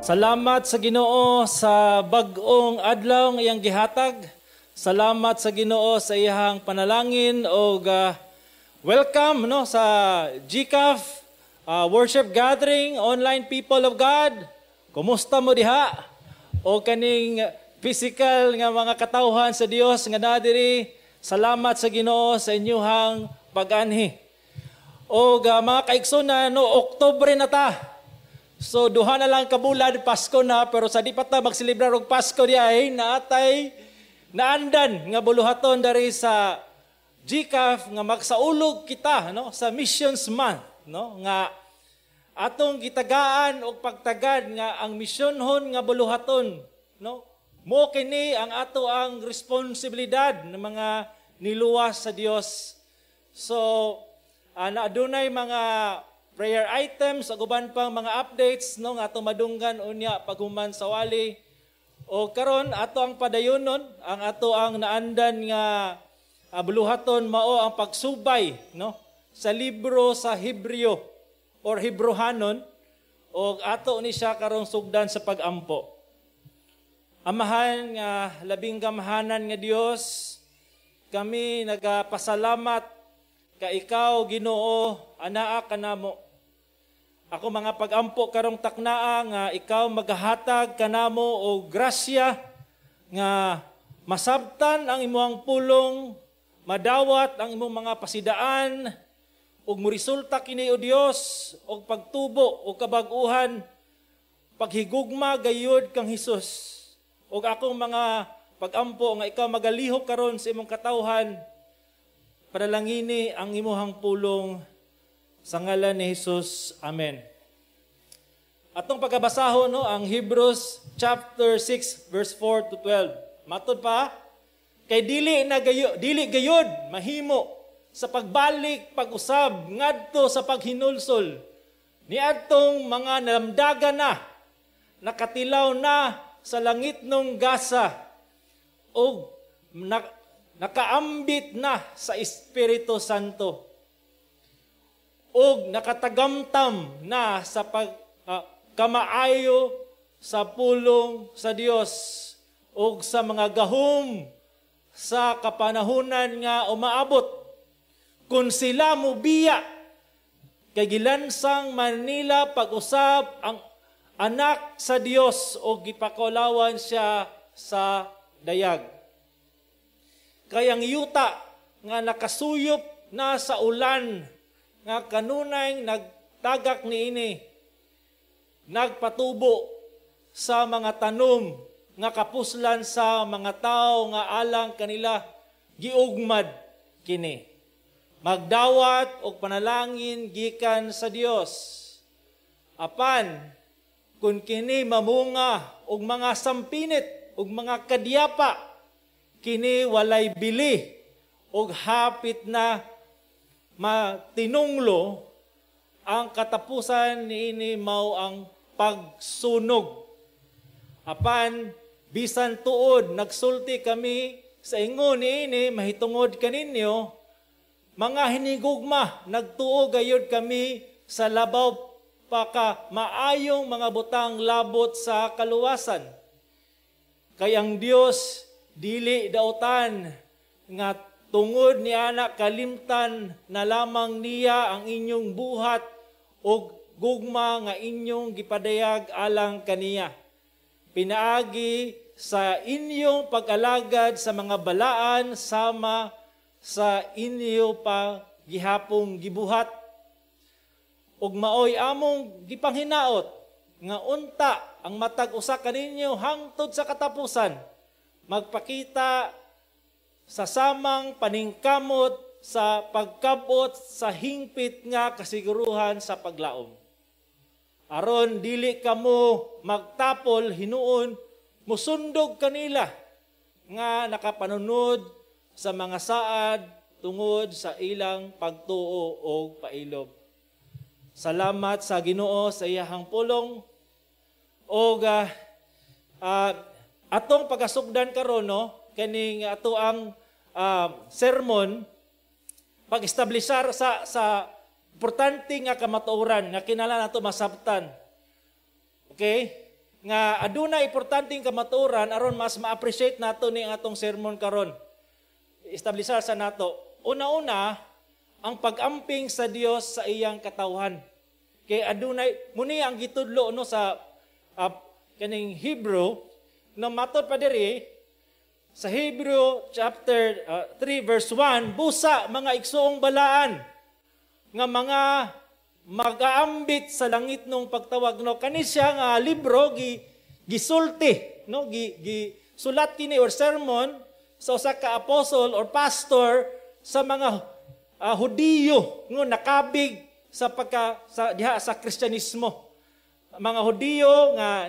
Salamat sa Ginoo sa bag-ong adlaw nga iyang gihatag. Salamat sa Ginoo sa iyang panalangin og welcome, no, sa GCAF worship gathering, online people of God. Kumusta mo diha? O kaning physical nga mga katawhan sa Dios nga naa diri, salamat sa Ginoo sa inyuhang pag-anhi. Og mga kaigsunan, no, Oktubre na ta. So duha na lang ka bulan, Pasko na, pero sa di pa ta magselebrar og Pasko diay, naatay naandan nga buluhaton dari sa GCAF nga magsaulog kita, no, sa Missions Month, no, nga atong gitagaan og pagtagad nga ang misyonhon nga buluhaton, no, mo kini ang ato ang responsibilidad ng mga niluwas sa Dios. So na adunay mga prayer items ug uban pang mga updates, no, nga ato madunggan unya paghuman sa wali. O karon ato ang padayonon ang ato ang naandan nga buluhaton, mao ang pagsubay, no, sa libro sa Hebreo or Hebrohanon, og ato ni siya karong sugdan sa pagampo. Amahan nga labing gamhanan nga Dios, kami nagapasalamat ka ikaw, Ginoo, anaa kanamo. Ako mga pagampo karong taknaa nga ikaw magahatag kanamo og grasya nga masabtan ang imong pulong, madawat ang imong mga pasidaan ug moresulta kini, o Dios, og pagtubo og kabag-uhan, paghigugma gayud kang Hesus. Ug akong mga pagampo nga ikaw magalihok karon sa imong katawhan, panalangini ang imuhang pulong sa ngalan ni Jesus. Amen. Atong pagkabasahon, no, ang Hebrews chapter 6 verse 4 to 12. Matod pa, kay dili na gayo, dili gayud mahimo sa pagbalik pag-usab ngadto sa paghinulsol niadtong mga nalamdagan na, nakatilaw na sa langitnong gasa og nakaambit na sa Espiritu Santo og nakatagamtam na sa pag kamaayo sa pulong sa Dios og sa mga gahom sa kapanahunan nga umaabot. Kung sila mubiya kay gilansang man nila pag-usab ang anak sa Dios og gipakulawan siya sa dayag. Kay ang yuta nga nakasuyop na sa ulan nga kanunay nagtagak niini, nagpatubo sa mga tanom nga kapuslan sa mga tao nga alang kanila giugmad kini, magdawat og panalangin gikan sa Dios. Apan kun kini mamunga og mga sampinit og mga kadyapa, kini walay bili og hapit na matinunglo, ang katapusan niini mao ang pagsunog. Apan bisan tuod nagsulti kami sa ingon niini mahitungod kaninyo, mga hinigugma, nagtuo gayud kami sa labaw pa ka maayong mga butang labot sa kaluwasan. Kay ang Dios dili dautan nga tungod ni ana kalimtan na lamang niya ang inyong buhat og gugma nga inyong gipadayag alang kaniya pinaagi sa inyong pag-alagad sa mga balaan sama sa inyo pa gihapong gibuhat. Ug maoy among gipanghinaot nga unta ang matag usa kaninyo hangtod sa katapusan magpakita sa samang paningkamot sa pagkabot sa hingpit nga kasiguruhan sa paglaom. Aron dili kamo magtapol, hinuon musundog kanila nga nakapanunod sa mga saad tungod sa ilang pagtuo og pailob. Salamat sa Ginoo sa iyahang pulong. Og atong pagasugdan karon, no, kaning ato ang sermon, pag-establisar sa importante nga kamatuoran nga kinahanglan nato masabtan. Okay? Nga aduna importanteng kamatuoran aron mas ma-appreciate nato ni ang atong sermon karon. Establisar sa nato. Una-una, ang pag-amping sa Dios sa iyang katawhan. Kay adunay muni ang gitudlo, no, sa kaning Hebrew, no, matod pa diri sa Hebrew chapter 3 verse 1, "Busa, mga igsuong balaan nga mga magaambit sa langit nung pagtawag," no. Kani siya nga libro gi gisulti, no, gi, gi sulat kini or sermon sa usa ka apostle or pastor sa mga Hudiyo nga nakabig sa pagka sa diha sa Kristyanismo, mga Hudiyo nga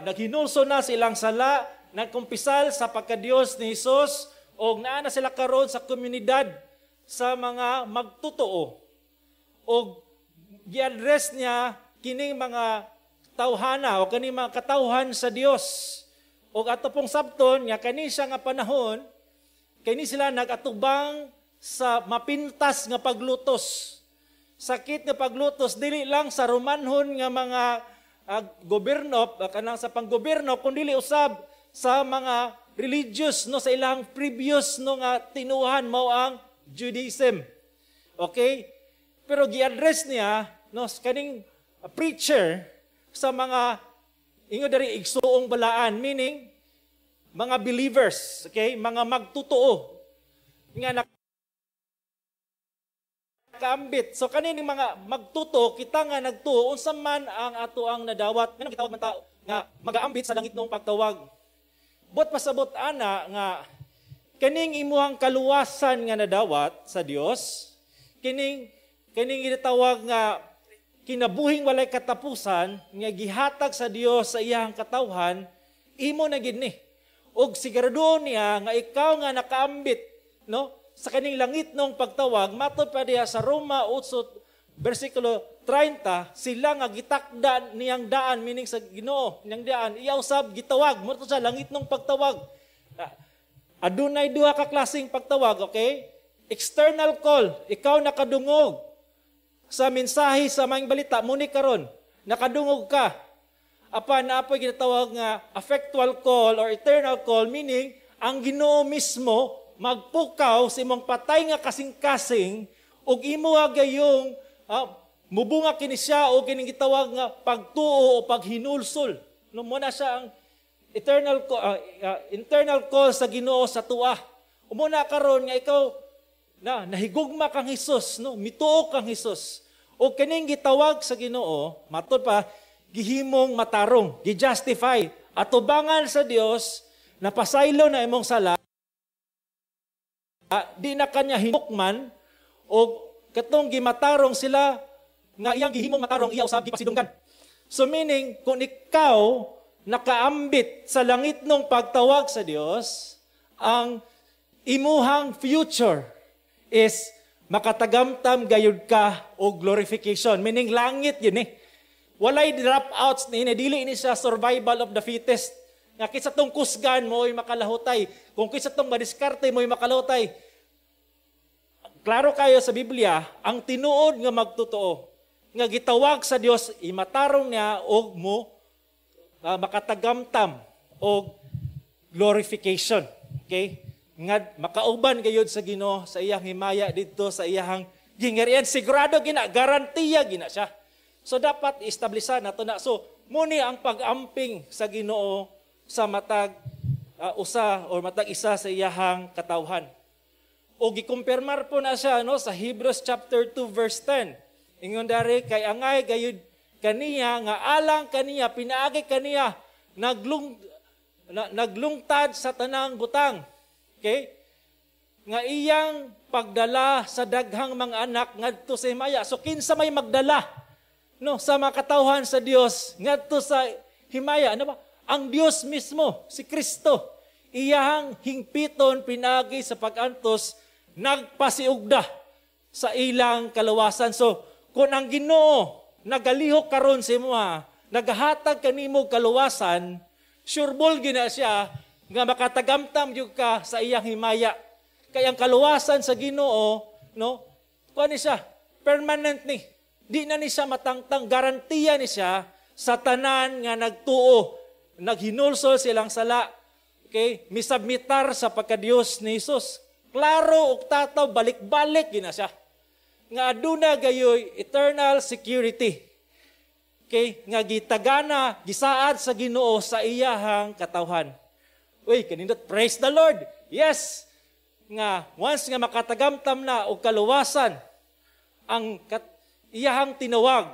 naghinulsol na silang sala, nagkumpisal sa pagka-Dios ni Hesus og naa na sila karon sa komunidad sa mga magtotoo. Og gi-address niya kining mga tawhana o kining mga katawhan sa Dios. Og ato pong sabton nga kani siya nga panahon, kini sila nagatubang sa mapintas nga paglutos. Sakit nga paglutos, dili lang sa Romanhon nga mga gobyerno, kanang sa panggobyerno, kundi usab sa mga religious, no, sa ilang previous, no, nga tinuhan, mao ang Judaism. Okay? Pero gi-address niya, no, kaning preacher sa mga ingon diri igsuong balaan, meaning mga believers, okay? Mga magtotoo nga nakaambit. So kaning mga magtotoo, kita nga nagtuo, unsa man ang ato ang nadawat, nganong gitawag man tao nga magaambit sa langit nung pagtawag? Bot pasabot ana nga kaning imuhang kaluwasan nga nadawat sa Dios, kining kining ginatawag nga kinabuhing walay katapusan nga gihatag sa Dios sa iyang katawhan, imo na gid ni. Og sigurado niya nga ikaw nga nakaambit, no, sa kaning langit nung pagtawag, matod pa diha sa Roma 8 bersikulo 30, sila nga gitakda niyang daan, meaning sa Ginoo niyang daan, iya usab gitawag mo sa langit nung pagtawag. Adunay duha ka klaseng pagtawag, okay? External call, ikaw nakadungog sa mensahe sa maayong balita, muni karon, nakadungog ka. Apan naa poy ginatawag nga effectual call or eternal call, meaning ang Ginoo mismo magpukaw sa imong patay nga kasing-kasing ug imo gayong mubunga kini siya o kining gitawag nga pagtuo o paghinulsol. No, mo na siya ang eternal internal call sa Ginoo sa tua. Umuna karon nga ikaw na nahigugma kang Hesus, no, mituo kang Hesus. O kining gitawag sa Ginoo, matod pa gihimong matarong, gi-justify atubangan sa Dios, napasaylo na imong sala, di na kanya hinukman, o katong gimatarong sila nga iyang gihimong matarong, iya usab gipasidunggan. So meaning, kung ikaw nakaambit sa langit nung pagtawag sa Dios, ang imuhang future is makatagamtam gayud ka og glorification, meaning langit yun eh. Walay dropouts ni, dili ni siya survival of the fittest. Nga kinsa tong kusgan mo'y makalahutay. Kung kinsa tong madiskarte mo'y makalahutay. Klaro kayo sa Biblia, ang tinuod nga magtotoo, nga gitawag sa Dios, imatarong niya og mo makatagamtam og glorification. Okay? Nga makauban gayud sa Ginoo sa iyang himaya didto sa iyang gingarian. Sigurado gina, garantiya gina siya. So dapat establisan nato na. So muni ang pag-amping sa Ginoo sa matag usa or matag isa sa iyahang katawhan. O gikumpirmar po na siya, no, sa Hebrews chapter 2 verse 10. Ingon dari, "Kay angay gayud kaniya nga alang kaniya pinaagi kaniya naglungtad sa tanang butang." Okay? Nga iyang pagdala sa daghang mga anak ngadto sa himaya. So kinsa may magdala, no, sa mga katawhan sa Dios ngadto sa himaya? Ano ba? Ang Dios mismo, si Kristo. Iyahang hingpiton pinagi sa pag-antos nagpasiugda sa ilang kalawasan. So kung ang Ginoo nagalihok karon sa imo, nagahatag kanimo kaluwasan, sureball gina siya nga makatagamtam gyud ka sa iyang himaya. Kay ang kaluwasan sa Ginoo, no, kuan ni siya, permanent ni. Di na ni siya matangtang, garantiya ni siya sa tanan nga nagtuo. naghinulsol silang sala, okay, misubmitar sa pagka-Dios ni Jesus. Klaro ug tataw, balik-balik gina siya nga aduna gayoy eternal security. Okay, nga gitagana, gisaad sa Ginoo sa iyahang katawhan. Uy, kanindot, praise the Lord. Yes, nga once nga makatagamtam na og kaluwasan ang iyahang tinawag,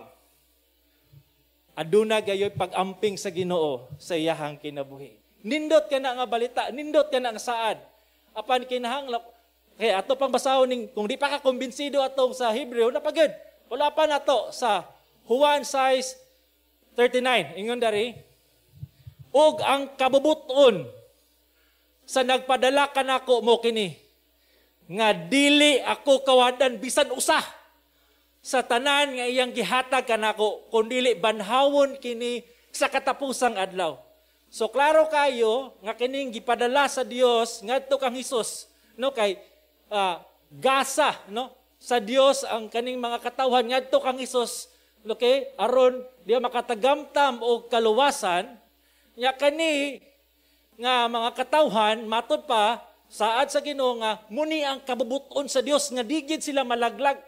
aduna gayoy pag-amping sa Ginoo sa iyahang kinabuhi. Nindot ka na nga balita, nindot ka na nga saad. Apan kinahanglan kaya ato pang basahon ning kung di pa ka kumbinsido atong sa Hebreo, napagod. Wala pa nato sa Juan 6:39. Ingon dari, "Ug ang kabubuton sa nagpadala kanako mo kini, nga dili ako kawadan bisan usa sa tanan nga iyang gihatag kanako, kun dili banhawon kini sa katapusang adlaw." So klaro kayo nga kining gipadala sa Dios ngadto kang Hesus, no, kay gasa, no, sa Dios ang kaning mga katawhan ngadto kang Hesus, okay, aron di makatagamtam og kaluwasan nya. Kani nga mga katawhan, matud pa saad sa Ginoo nga muni ang kabubuton sa Dios nga digid sila malaglag.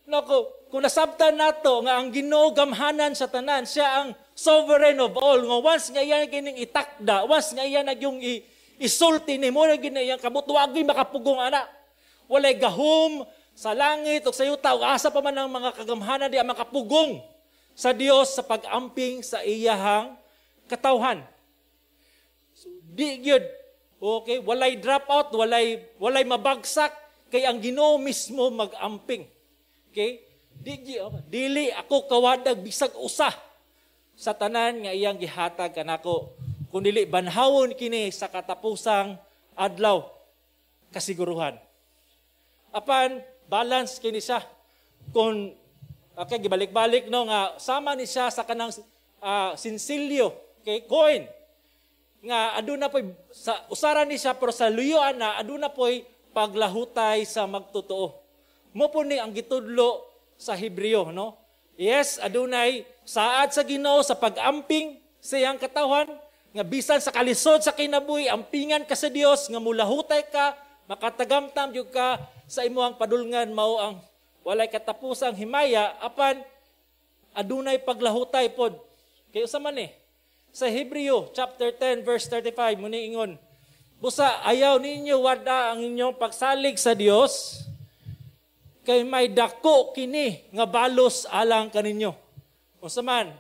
No, kung nasabtan nato nga ang Ginoo gamhanan sa tanan, siya ang sovereign of all, nga once nga iya kining itakda, once nga iya nagyung isulti ni mo na gini iyang kabut, wagi makapugong ana. Walay gahom sa langit o sa yuta o asa pa man ang mga kagamhanan di ang makapugong sa Dios sa pag-amping sa iyahang katawhan. So, di gyud. Okay, walay drop out, walay mabagsak kay ang Ginoo mismo mag-amping. Okay? Di, dili ako kawadag bisag usa sa tanan nga iyang gihatag kanako, kun dili banhawon kini sa katapusang adlaw, kasiguruhan. Apan balance kini siya. Kung okay, gibalik-balik, no, nga sama ni siya sa kanang sinsilyo, okay, coin nga aduna poy sa usara ni siya, pero sa luyoan na aduna poy paglahutay sa magtotoo. Mo po ni ang gitudlo sa Hebreo, no? Yes, adunay saad sa Ginoo sa pag-amping sa iyang katawhan nga bisan sa kalisod sa kinabuhi, ampingan ka sa Dios nga mulahutay ka, makatagamtam gyud ka sa imong padulngan, mao ang walay katapusang himaya, apan adunay paglahutay pod. Kay usa man eh? Sa Hebreo chapter 10 verse 35 muni ingon, "Busa ayaw ninyo wada ang inyong pagsalig sa Dios, kay may dako kini nga balos alang kaninyo." Unsa man?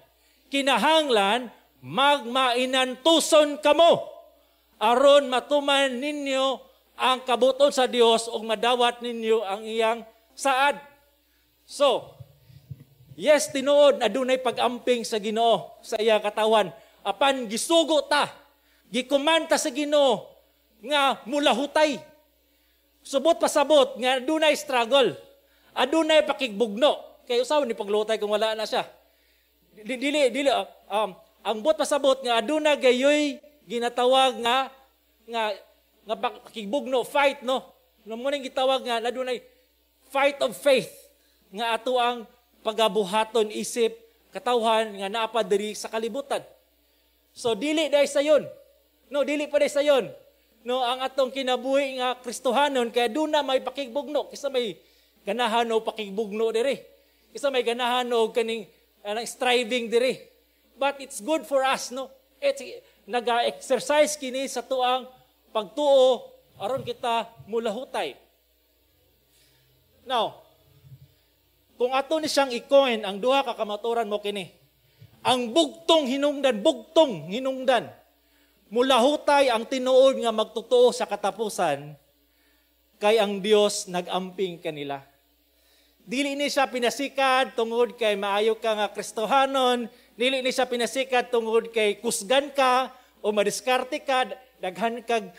Kinahanglan magmainantuson kamo aron matuman ninyo ang kabuton sa Dios ug madawat ninyo ang iyang saad. So, yes, tinuod adunay pag-amping sa Ginoo sa iyang katawan. Apan gisugo ta, gikumanta sa Ginoo nga mulahutay. Subot pasabot nga adunay struggle. Adunay pakigbugno. Kay usaw ni paglutay kung wala na siya? Dili dili ang buot pasabot nga aduna gayoy ginatawag nga pakigbugno, fight, no. No mo ning gitawag nga adunay fight of faith nga ato ang pagabuhaton isip katawhan nga naa pa diri sa kalibutan. So dili dai sayon. No, dili pa dai sayon. No, ang atong kinabuhi nga Kristohanon kay aduna may pakigbugno, kisa may ganahan og pakigbugno diri. Kisa may ganahan og kaning striving diri. But it's good for us, no? It's naga-exercise kini sa tuang pagtuo aron kita mulahutay. Now, kung ato ni siyang i-coin ang duha ka kamaturan mo kini. Ang bugtong hinungdan, bugtong hinungdan. Mulahutay ang tinuod nga magtotoo sa katapusan kay ang Dios nagamping kanila. Dili ni siya pinasikad tungod kay maayo ka nga Kristohanon, dili ni siya pinasikad tungod kay kusgan ka o madiskarte ka, daghan kag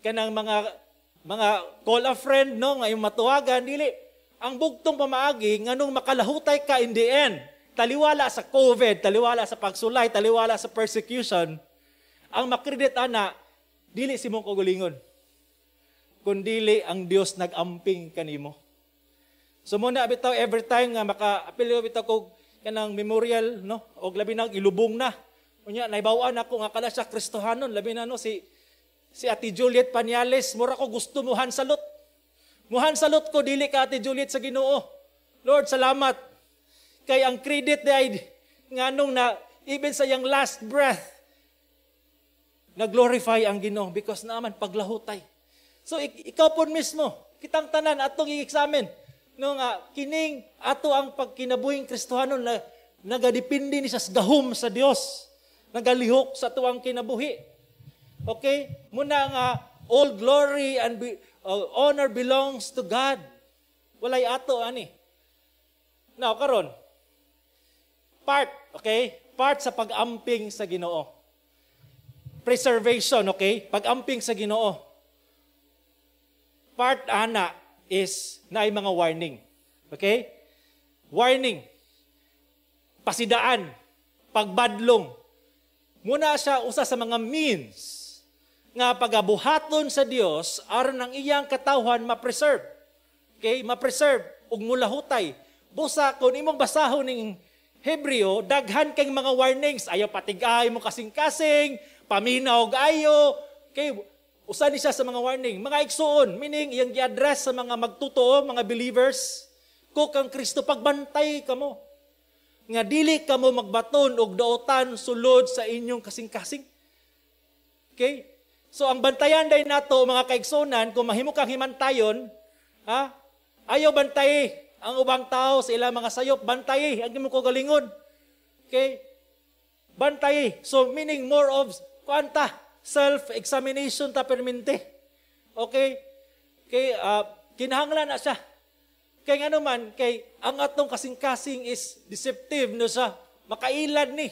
kanang mga call a friend, no, nga imong matuwagan, dili. Ang bugtong pamaagi nganong makalahutay ka in the end, taliwala sa COVID, taliwala sa pagsulay, taliwala sa persecution, ang makredit ana dili si mong kaugalingon, kun dili ang Dios nagamping kanimo. So muna bitaw every time nga maka-apil bitaw kog kanang memorial, no, og labi nang ilubong na. Unya naibaw-an ako nga kada siya Kristohanon, labi na, no, si si Ate Juliet Paniales, mura ko gusto mo hansalot. Muhansalot ko dili ka, Ate Juliet, sa Ginoo. Lord, salamat. Kay ang credit di nganong na even sa iyang last breath na-glorify ang Ginoo because naman paglahutay. So ikaw po mismo, kitang tanan atong i-examine no nga kining ato ang pagkinabuhing Kristohanon na nagadepende ni sa gahom sa Dios, nagalihok sa atuang kinabuhi. Okay? Muna nga all glory and honor belongs to God. Walay ato ani. Now karon part, okay? Part sa pag-amping sa Ginoo. Preservation, okay? Pag-amping sa Ginoo. Part ana is naay mga warning. Okay? Warning. Pasidaan, pagbadlong. Muna siya usa sa mga means nga pagabuhaton sa Dios aron ang iyang katawhan ma-preserve. Okay? Ma-preserve ug mulahutay. Busa kung imong basahon ning Hebreo, daghan kay mga warnings. Ayaw patig-ay mo kasing-kasing, paminaw og ayo. Okay, usa ni siya sa mga warning. Mga igsuon, meaning iyang gi-address sa mga magtotoo, mga believers, ko kang Kristo, pagbantay kamo nga dili kamo magbaton og daotan sulod sa inyong kasing-kasing. Okay? So ang bantayan day nato, mga kaigsunan, kung mahimo kang himantayon, ha? Ayaw bantay ang ubang tao sa ilang mga sayop, bantay ang imong kaugalingon. Okay? Bantay. So meaning more of kuanta, self-examination ta permente. Okay? Okay, kinahanglan na siya. Kay ngano man, kay ang atong kasing-kasing is deceptive no sa makailad ni.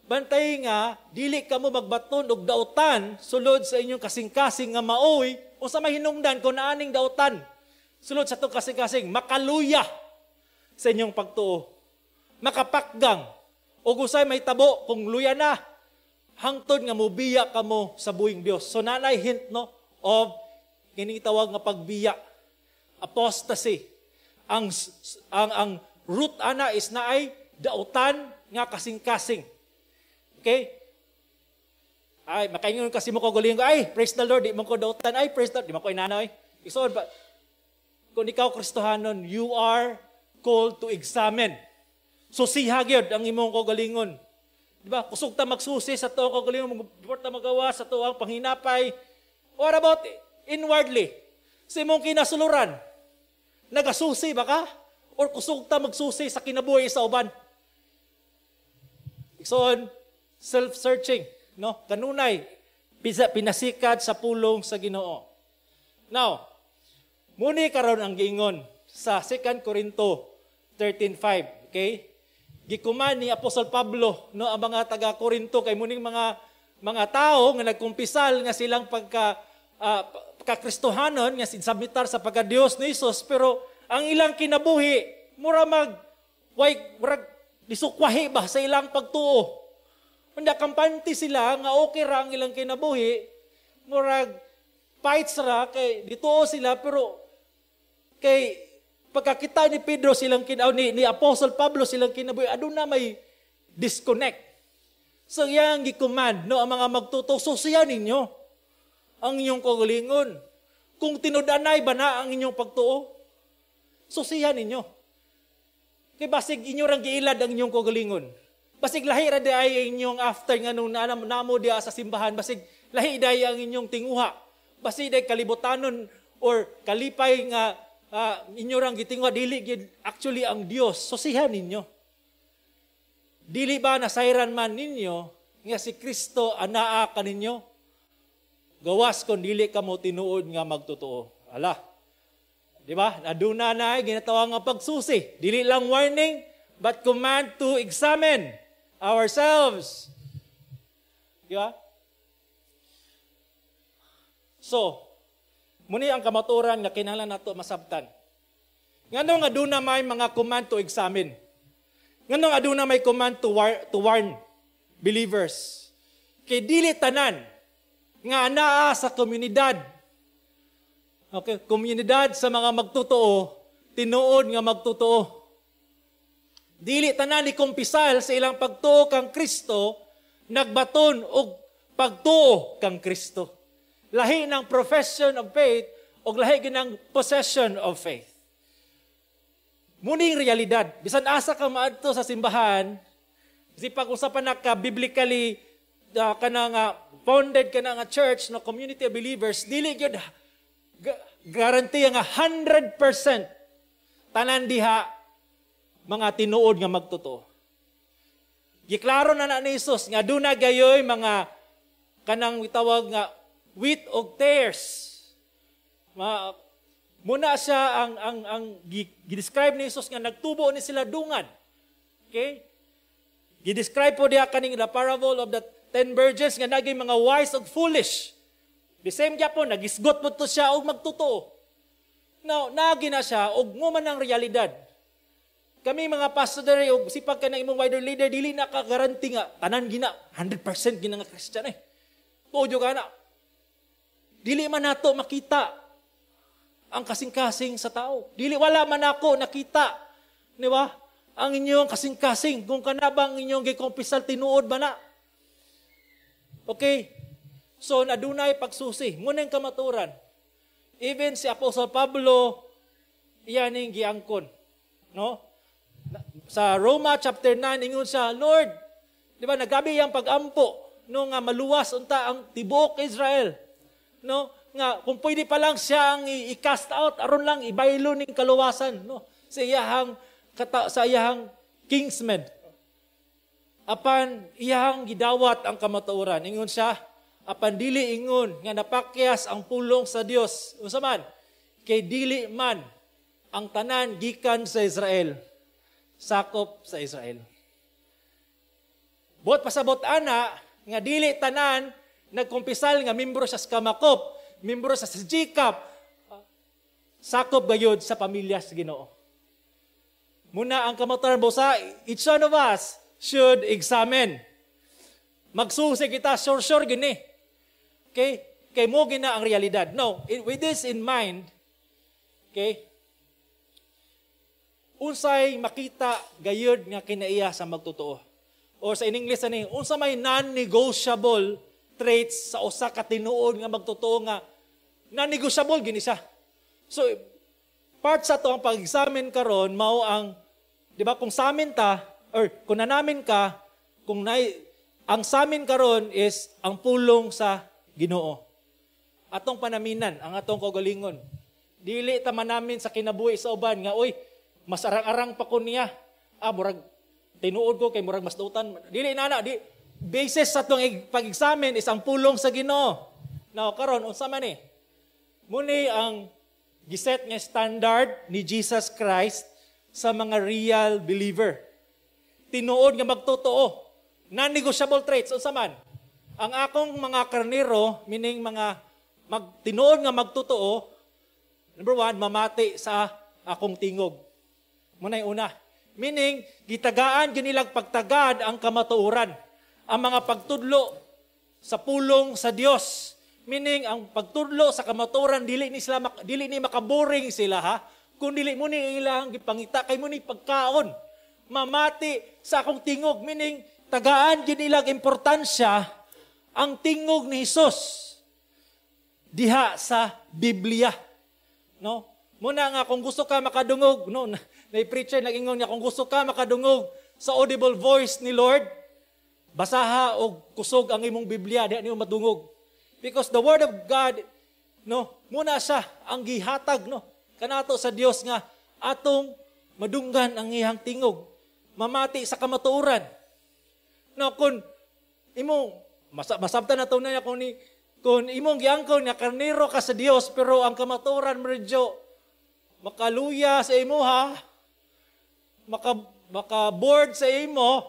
Bantay nga dili kamo magbaton og dautan sulod sa inyong kasing-kasing nga maoy unsa may hinungdan kung naaning dautan sulod sa atong kasing-kasing makaluya sa inyong pagtuo. Makapakgang og usay may tabo kung luya na hangtod nga mobiya kamo sa buhing Dios. So nanay hint no of kining tawag nga pagbiya, apostasy. Ang root ana is naay dautan nga kasing-kasing. Okay? Ay, makaingon kasi mo ko guling ko, "Ay, praise the Lord, di mo ko dautan. Ay, praise the Lord, di mo ko inanoy." Igsoon ba? Kung ikaw Kristohanon, you are called to examine. Susiha gyud ang imong kaugalingon. Di ba? Kusog ta magsusi sa tuong kaugalingon, before ta magawa sa tuang panghinapay. What about inwardly? Sa imong kinasuluran, nagasusi ba ka? Or kusog ta magsusi sa kinabuhi sa uban? Igsoon, self-searching, no? Kanunay pinasikat sa pulong sa Ginoo. Now, muni karon ang giingon sa 2 Corinto 13:5, okay? Gi-command ni Apostol Pablo no ang mga taga Corinto kay muning mga tao nga nagkumpisal nga silang pagka pagka-Kristohanon nga sinsubmitar sa pagka-Dios ni Jesus, pero ang ilang kinabuhi mura mag way murag disukwahi ba sa ilang pagtuo. Unda kampante sila nga okay ra ang ilang kinabuhi, murag fights ra kay dituo sila, pero kay pagkakita ni Pedro silang kinaw ni Apostle Pablo silang kinabuhi, aduna may disconnect. So iyang gi-command no ang mga magtuto, susiyan ninyo ang inyong kaugalingon. Kung tinud-anay ba na ang inyong pagtuo, susiyan ninyo. Kay basig inyo rang giilad ang inyong kaugalingon. Basig lahi ra di ay inyong after nga nung namo diya sa simbahan, basig lahi day ang inyong tinguha. Basig day kalibutanon or kalipay nga inyo rang gitinguha, dili gid actually ang Dios. Susihan ninyo. Dili ba nasayran man ninyo nga si Kristo anaa kaninyo? Gawas kon dili kamo tinuod nga magtotoo. Ala. Di ba? Aduna na ay ginatawag nga pagsusi. Dili lang warning, but command to examine ourselves. Di ba? So, muni ang kamaturan nga kinahanglan nato masabtan. Nganong aduna may mga command to examine? Nganong aduna may command to warn believers? Kay dili tanan nga anaa sa komunidad. Okay, komunidad sa mga magtotoo, tinuod nga magtotoo. Dili tanan ni kumpisal sa ilang pagtuo kang Kristo, Nagbaton og pagtuo kang Kristo. Lahi ng profession of faith og lahi ginang possession of faith. Muning realidad, bisan asa ka maadto sa simbahan, si pag-usapan na ka biblically kana nga founded kana nga church no community of believers, dili gyud guarantee nga 100% tanan diha mga tinuod nga magtotoo. Giklaro na na ni Jesus nga duna gayoy mga kanang tawag nga wheat og tares. Muna siya ang gi-describe ni Jesus nga nagtubo ni sila dungan. Okay? Gi-describe po diha kaning the parable of the 10 virgins nga naging mga wise ug foolish. The same gyapon, nagisgot mo to siya og magtotoo. Now, naagi na siya og nguman ang realidad. Kami mga pastor diri og sipag ka ng imong wider leader, dili na ka guarantee nga tanan gina 100% gina nga Christian eh. Tuod ka na. Dili man nato makita ang kasing-kasing sa tao. Dili, wala man ako nakita, di ba? Ang inyong kasing-kasing, kung kana bang inyong gikumpisal, tinuod ba na? Okay? So, nadunay pagsusi. Muna yung kamaturan. Even si Apostle Pablo, iyan yung giangkon. No? Sa Roma chapter 9, ingon siya, "Lord, di ba, nagabi yang pag-ampo, no, nga maluwas unta ang tibuok Israel." No? Nga, kung pwede pa lang siya ang i-cast out, aron lang ibaylo ning kaluwasan, no? Sa iyahang kinsmen. Apan iyahang gidawat ang kamatuoran. Ingon siya, "Apan dili ingon nga napakyas ang pulong sa Dios. Unsa man? Kay dili man ang tanan gikan sa Israel sakop sa Israel." Buot pasabot ana nga dili tanan nagkumpisal nga membro sa Skamakop, membro sa GCAP, sakop gayud sa pamilya sa Ginoo. Muna ang kamatuoran, busa each one of us should examine. Magsusi kita, sure sure gini. Okay? Kay mo gina ang realidad. No, with this in mind, okay, unsay makita gayud nga kinaiya sa magtotoo? Or sa in English ani, unsa may non-negotiable traits sa usa ka tinuod nga magtotoo nga non-negotiable gini siya? So part sa to ang pag-examine karon mao ang, di ba, kung samin ta or kung nanamin ka, kung nay ang samin karon is ang pulong sa Ginoo. Atong panaminan ang atong kaugalingon. Dili ta manamin sa kinabuhi sa uban nga, "Oy, mas arang-arang pa ko niya. Ah, murag tinuod ko kay murag mas dautan." Dili na na, di basis sa atong pag-examine is ang pulong sa Ginoo. Now karon, unsa man ni? Muni ang giset nga standard ni Jesus Christ sa mga real believer. Tinuod nga magtotoo. Non-negotiable traits, unsa man? Ang akong mga karnero, meaning mga tinuod nga magtotoo, number one, mamati sa akong tingog. Muna yung una. Meaning, gitagaan ginilag pagtagad ang kamatuoran. Ang mga pagtudlo sa pulong sa Dios. Meaning, ang pagtudlo sa kamatuoran, dili ni makaboring sila ha. Kung dili mo ni ilang gipangita kay mo ni pagkaon. Mamati sa akong tingog, meaning tagaan ginilag importansya ang tingog ni Hesus diha sa Biblia. No? Muna nga kung gusto ka makadungog, no, na preacher nag-ingon niya, kung gusto ka makadungog sa audible voice ni Lord, basaha og kusog ang imong Biblia, diha niyo madungog. Because the word of God, no, muna siya ang gihatag, no, kanato sa Dios nga atong madunggan ang iyang tingog, mamati sa kamatuoran. No, kung imong masabtan na to na kung imong giangkon nga karnero ka sa Dios pero ang kamatuoran medyo makaluya sa imo ha, maka bored sa imo,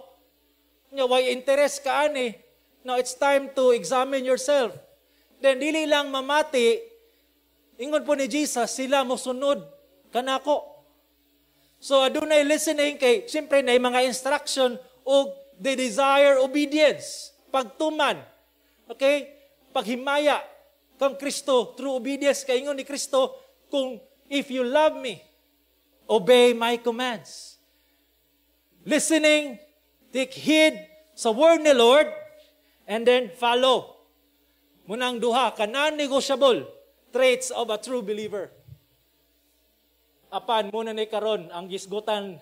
nya way interest ka ani, now it's time to examine yourself. Then dili lang mamati, ingon po ni Jesus, sila mosunod kanako. So adunay listening kay siyempre na mga instruction og they desire obedience, pagtuman. Okay? Paghimaya kang Kristo through obedience, kay ingon ni Kristo, kung if you love me, obey my commands. Listening, take heed sa word ni Lord. and then follow. Munang duha ka non-negotiable traits of a true believer. Apan muna ni karon ang gisgutan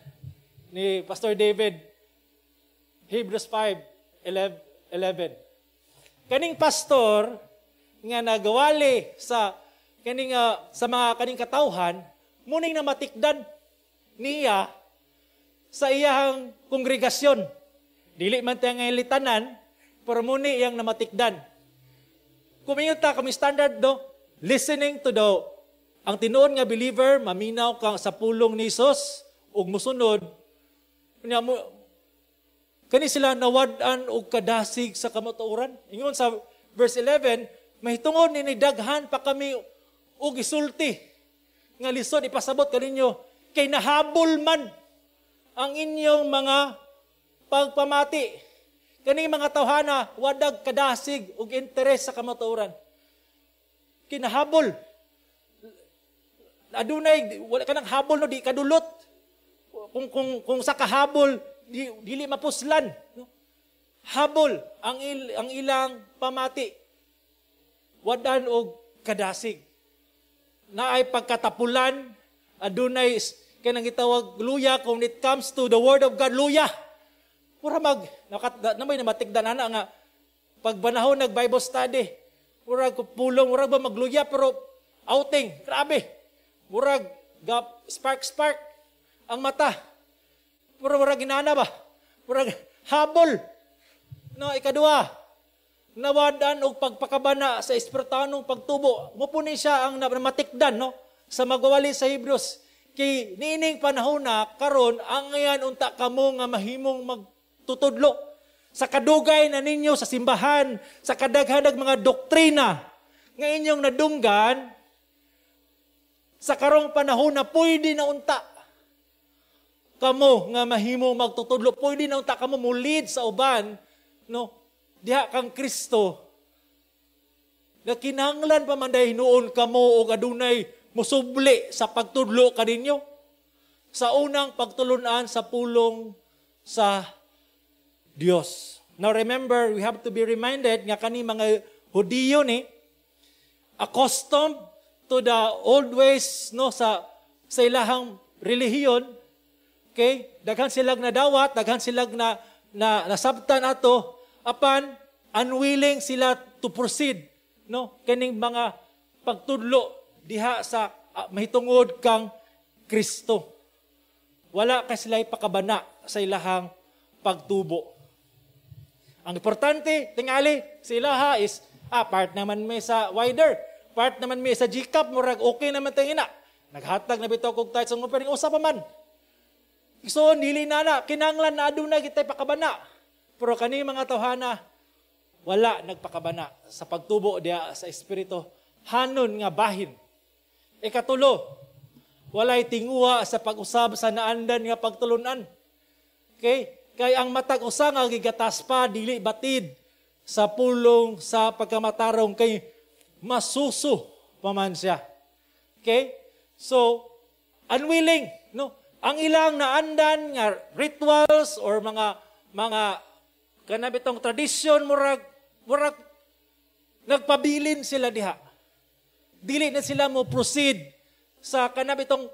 ni Pastor David, Hebrews 5:11. Kaning pastor nga nagawali sa kaning sa mga kaning katawhan, muning namatikdan niya sa iyang kongregasyon. Dili man tayo nga litanan, pero muni iyang namatikdan. Kumingon ta kami standard, no, listening to the ang tinuod nga believer maminaw ka sa pulong ni Jesus ug musunod niya mo. Kani sila nawad-an og kadasig sa kamatuoran. Ingon sa verse 11, mahitungod ni daghan pa kami og isulti nga lisod ipasabot kaninyo kay nahabol man ang inyong mga pagpamati. Kaning mga tawhana wadag kadasig og interes sa kamatuoran. Kinahabol. Adunay wala kanang habol, no, di kadulot. Kung sa kahabol dili mapuslan, no? Habol ang ilang pamati. Wadan og kadasig. Naay pagkatapulan, adunay kanang gitawag luya kung it comes to the word of God, luya. Mura mag nakat na may namatikdan ana nga pagbanahon nag Bible study. Murag pulong, murag ba magluya, pero outing, grabe. Murag gap spark spark ang mata. Pero murag inana ba? Murag habol. No, ikadua, nawadan og pagpakabana sa espiritanong pagtubo. Mo po ni siya ang namatikdan, no, sa magwawali sa Hebrews. Kay niining panahon na karon angayan unta kamo nga mahimong magtutudlo sa kadugay na ninyo sa simbahan, sa kadaghanag mga doktrina nga inyong nadunggan. Sa karong panahon na pwede na unta kamo nga mahimong magtutudlo, pwede na unta kamo mo lead sa uban, no, diha kang Kristo, na kinahanglan pa man dahil hinuon kamo og adunay musubli sa pagtudlo kaninyo sa unang pagtulunan sa pulong sa Dios. Now remember, we have to be reminded nga kani mga Hudiyo ni accustomed to the old ways, no, sa ilahang relihiyon. Okay? Daghan silag nadawat, daghan silag na nasabtan ato, apan unwilling sila to proceed, no, kaning mga pagtudlo diha sa mahitungod kang Kristo. Wala kay sila ipakabana sa ilahang pagtubo. Ang importante tingali sa ilaha is part naman may sa wider, part naman may sa GCAP, murag okay naman tayo ina. Naghatag na bitaw kog tithes ang offering, usa pa man. So dili na na kinahanglan na aduna kitay pakabana. Pero kani mga tawhana wala nagpakabana sa pagtubo diha sa espiritu hanon nga bahin. Ikatulo, walay tinguha sa pag-usab sa naandan nga pagtulunan. Okay? Kay ang matag usa nga gigatas pa dili batid sa pulong sa pagkamatarong kay masuso pa man siya. Okay? So, unwilling, no? Ang ilang naandan nga rituals or mga kanabitong tradisyon, murag nagpabilin sila diha. Dili na sila mo proceed sa kanabitong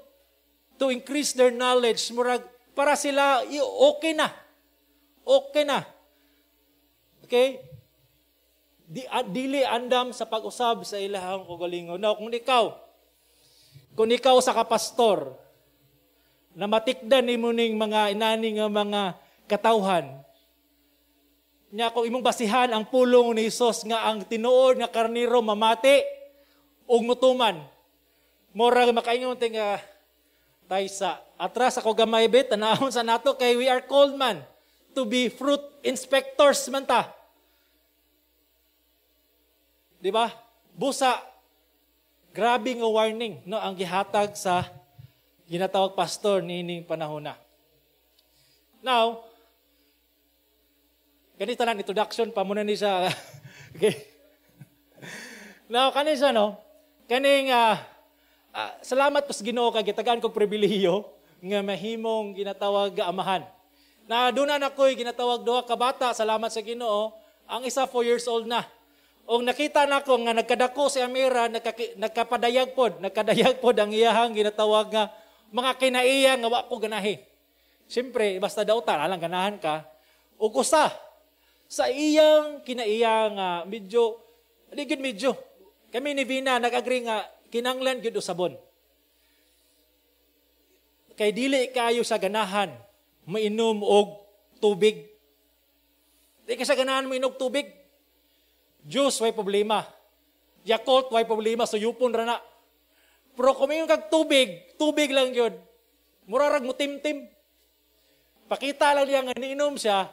to increase their knowledge, murag para sila okay na. Okay na. Okay? Dili andam sa pag-usab sa ilahang kaugalingon. Now, kung ikaw sa kapastor, na matikdan nimo ning mga inani nga mga katawhan, nya kung imong basihan ang pulong ni Hesus nga ang tinuod nga karniro mamati ug mutuman, murag makaingon ti nga taysa atras ako gamay bit, tanahon sa nato kay we are called man to be fruit inspectors man ta. Di ba? Busa grabe nga warning, no, ang gihatag sa ginatawag pastor niining panahon na. Now, ganito lang introduction pa muna ni siya. Okay. Now, kani siya, no? Kaning, salamat po sa Ginoo kay gitagaan kog pribilehiyo nga mahimong ginatawag amahan. Na doon na ako'y ginatawag duha ka bata, salamat sa Ginoo. Ang isa 4 years old na. Og nakita nako nga nagkadako si Amira, nagkapadayag pod, nagkadayag pod ang iyahang ginatawag nga mga kinaiya nga wa ko ganahi. Siyempre, basta dautan, alang ganahan ka. Ug usa sa iyang kinaiya nga medyo, di gyud medyo, kami ni Vina nag-agree nga kinanglan gyud usabon. Kay dili kayo sa ganahan mainom og tubig. Di ka sa ganahan mainom og tubig. Juice, way problema. Yakult, way problema. Suyupon ra na. Pero kung mainom kag tubig, tubig lang yun. Murarag mo timtim. Pakita lang niya nga niinom siya.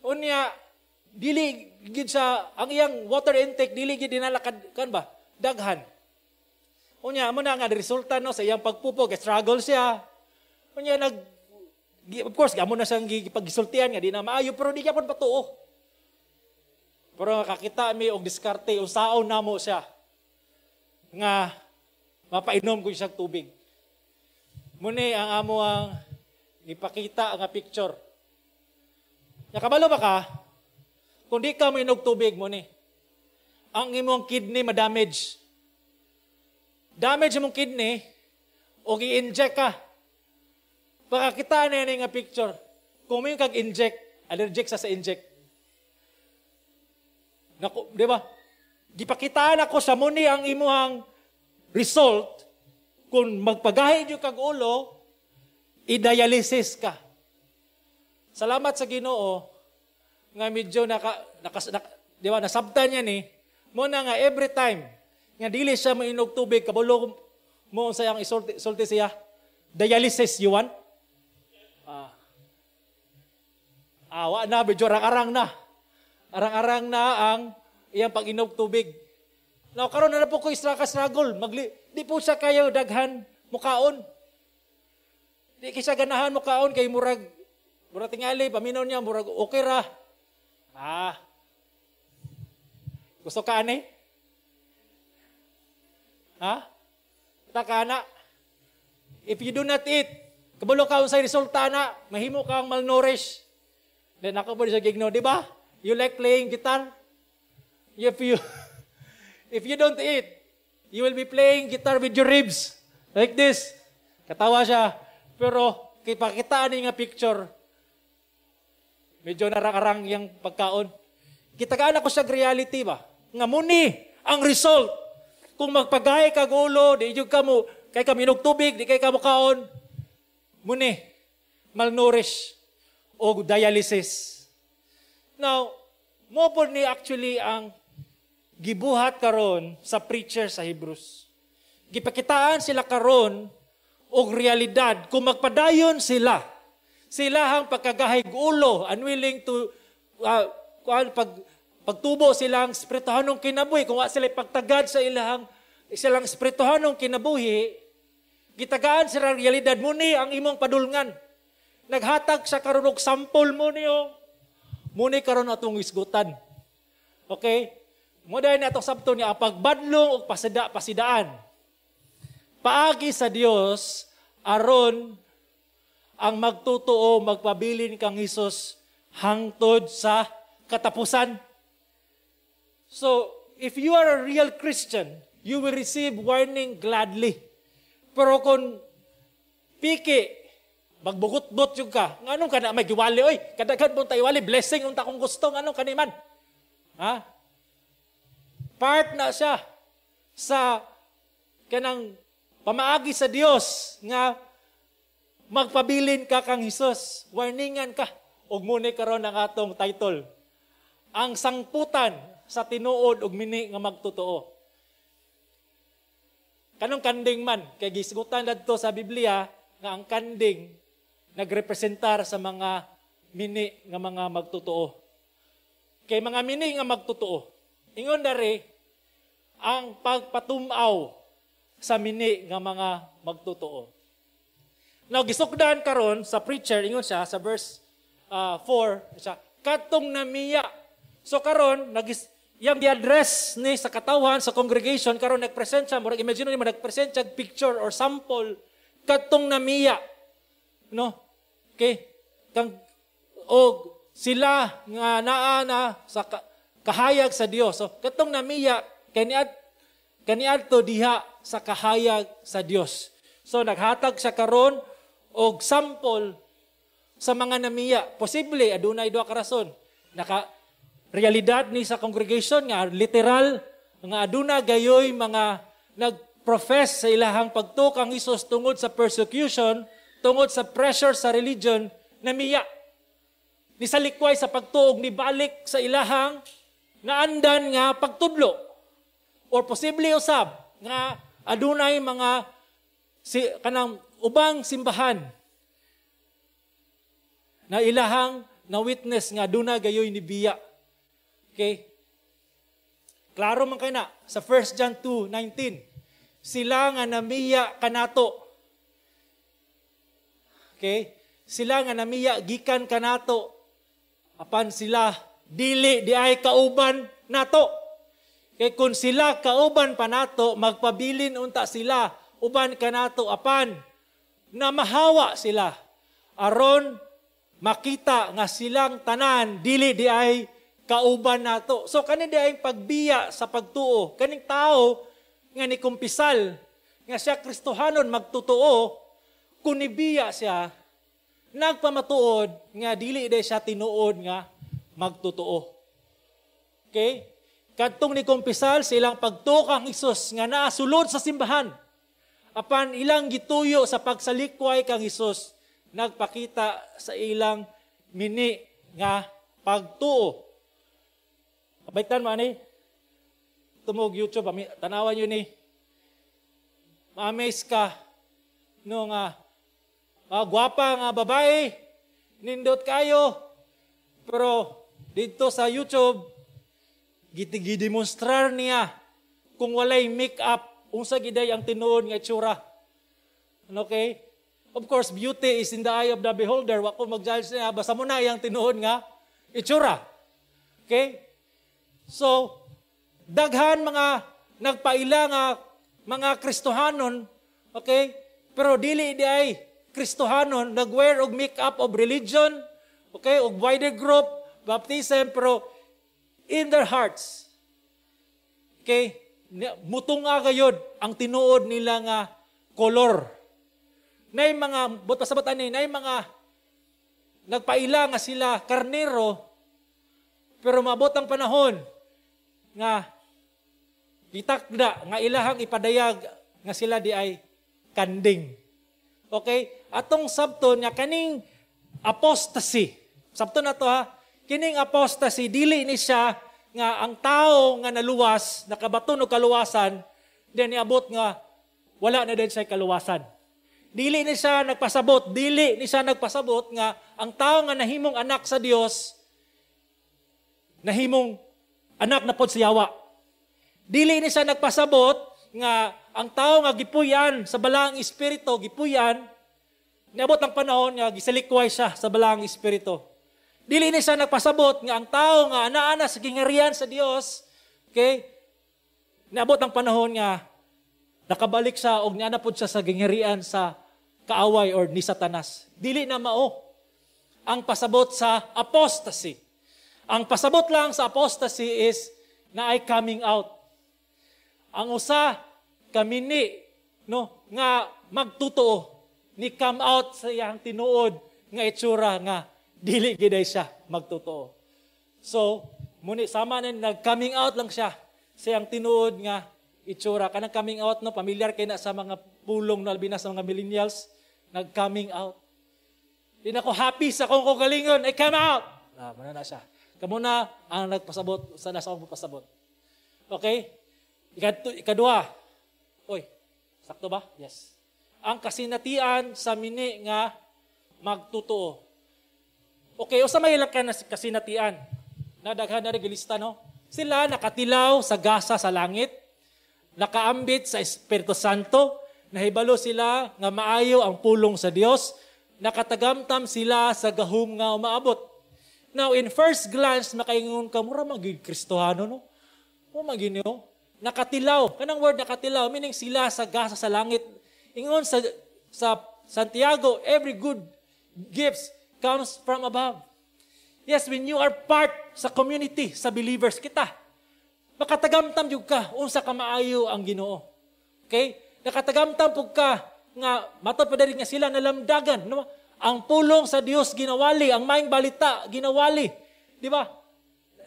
Unya, dili gid sa ang iyang water intake dili gid dinalakad kan ba? Daghan. Unya, amo na nga resulta, no, sa iyang pagpupo, struggle siya. Unya of course, amo na siyang paggisultian nga di na maayo, pero di gyapon patuo. Pero kakita mi og diskarte, unsaon namo siya nga mapainom ko siya tubig. Muni ang amo ang ipakita nga picture. Nakabalo ba ka? Kung di ka mainog tubig mo ni, ang imong kidney ma-damage. Damage imong kidney o gi-inject ka. Pakakita na nga picture. Kung may kag inject, allergic sa inject. Naku, di ba? Gipakitaan ako sa muni ang imuhang result kung magpagahi nyo kag ulo, i-dialysis ka. Salamat sa Ginoo nga medyo naka, di ba, nasabtan niya ni mo na nga every time nga dili siya mainog tubig, kabalo mo unsa ang isulti sulti siya, "Dialysis you want?" Wa na, medyo arang-arang na. Arang-arang na ang iyang pag-inog tubig. Now, karon na po ko istra ka struggle. Di po siya kayo daghan mukaon. Di kisa ganahan mukaon kay murag tingali paminaw niya, murag okay ra. Ah. Gusto ka ani? Ha? Ta na. If you do not eat, kabalo ka unsay resulta na, mahimo kang malnourished. Then ako po sa gigno, di ba? You like playing guitar? If you don't eat, you will be playing guitar with your ribs. Like this. Katawa siya. Pero kipakita ni nga picture, medyo narang-arang yung pagkaon. Kitagaan ako sa reality ba? Nga muni ang result. Kung magpagay kag ulo, di jud ka mo kay ka minog tubig, di kay ka mo kaon. Muni malnourished o dialysis. Now, mo po ni actually ang gibuhat karon sa preacher sa Hebrews. Gipakitaan sila karon og realidad kung magpadayon sila silahang pagkagahig ulo, unwilling to pag pagtubo silang espirituhanong kinabuhi, kung wa sila pagtagad sa ilahang silang espirituhanong kinabuhi, gitagaan sila realidad muni ang imong padulngan. Naghatag sa karon og sample mo niyo. Muni karon atong isgutan. Okay? Mo dahil na atong sabto niya ang pagbadlong og pasida pasidaan. Paagi sa Dios aron ang magtotoo magpabilin kang Hesus hangtod sa katapusan. So, if you are a real Christian, you will receive warning gladly. Pero kung piki, magbugot-bot yung ka, nganong ka na may giwali, oy, kadaghan mo tayo wali, blessing unta kung gusto, nganong kaniman? Ha? Part na siya sa kanang pamaagi sa Dios nga magpabilin ka kang Hesus, warningan ka. Ug muni karon ang atong title. Ang sangputan sa tinuod ug mini nga magtotoo. Kanong kanding man kay gisgutan dadto sa Biblia nga ang kanding nagrepresentar sa mga mini nga mga magtotoo. Kay mga mini nga magtotoo, ingon dari ang pagpatumaw sa mini nga mga magtotoo. Now, gisukdan karon sa preacher, ingon siya sa verse 4, siya, "Katong namiya." So karon nagis yang gi-address ni sa katawhan sa congregation, karon nagpresent siya, murag imagine nimo nagpresent siya picture or sample, katong namiya. No? Okay? Kang og sila nga naa na sa Kahayag sa Dios. So katong namiya kaniadto diha sa kahayag sa Dios. So naghatag siya karon og sample sa mga namiya. Posible adunay duha ka rason. Naka realidad ni sa congregation nga literal nga aduna gayoy mga nag-profess sa ilahang pagtuo kang Hesus tungod sa persecution, tungod sa pressure sa religion, namiya. Nisalikway sa pagtuo, nibalik sa ilahang naandan nga pagtudlo. Or posible usab nga adunay mga si kanang ubang simbahan na ilahang na witness nga aduna gayoy ni biya. Okay? Klaro man kay na sa 1 John 2:19. Sila nga namiya kanato. Okay? Sila nga namiya gikan kanato, apan sila dili di ay kauban nato. Kay kung sila kauban pa nato, magpabilin unta sila uban kanato, apan na mahawa sila aron makita nga silang tanan dili di ay kauban nato. So kani di ay pagbiya sa pagtuo. Kaning tao nga ni kumpisal nga siya Kristohanon magtotoo, kung nibiya siya, nagpamatuod nga dili day siya tinuod nga magtotoo. Okay? Kadtong ni kumpisal sa ilang pagtuo kang Hesus nga naasulod sa simbahan, apan ilang gituyo sa pagsalikway kang Hesus, nagpakita sa ilang mini nga pagtuo. Kabaitan mo ani? Tumog YouTube, tanawan yun ni. Ma-amaze ka no nga gwapa nga babae, nindot kayo. Pero dito sa YouTube, gidemonstrar niya kung walay make-up, unsa giday ang tinuod nga itsura. Okay? Of course, beauty is in the eye of the beholder. Wa ko mag-judge niya, basta mo na iyang tinuod nga itsura. Okay? So, daghan mga nagpaila nga mga Kristohanon, okay? Pero dili di ay Kristohanon, nag-wear og make-up of religion, okay, og wider group, baptism, pero in their hearts, okay, mutunga gayod ang tinuod nila nga kolor. Nay mga, buta sa ani, nay mga nagpaila nga sila karnero, pero maabot ang panahon nga gitakda nga ilahang ipadayag nga sila di ay kanding. Okay? Atong sabton nga kaning apostasy. Sabton na to ha. Kining apostasy dili ni siya nga ang tao nga naluwas, nakabaton og kaluwasan, then niabot nga wala na din siya kaluwasan. Dili ni siya nagpasabot, dili ni siya nagpasabot nga ang tao nga nahimong anak sa Dios, nahimong anak na pod sa yawa. Dili ni siya nagpasabot nga ang tao nga gipuyan sa balaang espiritu, gipuyan, niabot ang panahon nga gisalikway siya sa balaang espiritu. Dili ni siya nagpasabot nga ang tao nga ana-ana sa gingarian sa Dios, okay, niabot ang panahon nga nakabalik siya og niana pod siya sa gingarian sa kaaway or ni Satanas. Dili na mao ang pasabot sa apostasy. Ang pasabot lang sa apostasy is na ay coming out. Ang usa kamini no nga magtotoo ni come out sa iyang tinuod nga itsura nga dili giday siya magtotoo. So, muni sama na nag-coming out lang siya sa iyang tinuod nga itsura. Kanang coming out no, pamilyar kay na sa mga pulong no, labi na sa mga millennials, nag-coming out. Di na ko happy sa akong kaugalingon, I come out. Ah, muna na siya. Kamo na ang nagpasabot, sa nasa akong pasabot. Okay? Ikadua. Oy, sakto ba? Yes. Ang kasinatian sa mini nga magtotoo. Okay, usa may ilang kasinatian. Nadaghan na rin gilista, no? Sila nakatilaw sa gasa sa langit, nakaambit sa Espiritu Santo, nahibalo sila nga maayo ang pulong sa Dios, nakatagamtam sila sa gahom nga umaabot. Now, in first glance, makaingon ka, mura magig Kristohano, no? O maginyo. Nakatilaw. Kanang word nakatilaw, meaning sila sa gasa sa langit. Ingon sa Santiago, every good gifts comes from above. Yes, when you are part sa community, sa believers kita, makatagamtam jud ka unsa ka maayo ang Ginoo. Okay? Nakatagamtam pud ka nga matod pa diri nga sila nalamdagan, no? Ang pulong sa Dios ginawali, ang maayong balita ginawali. Di ba?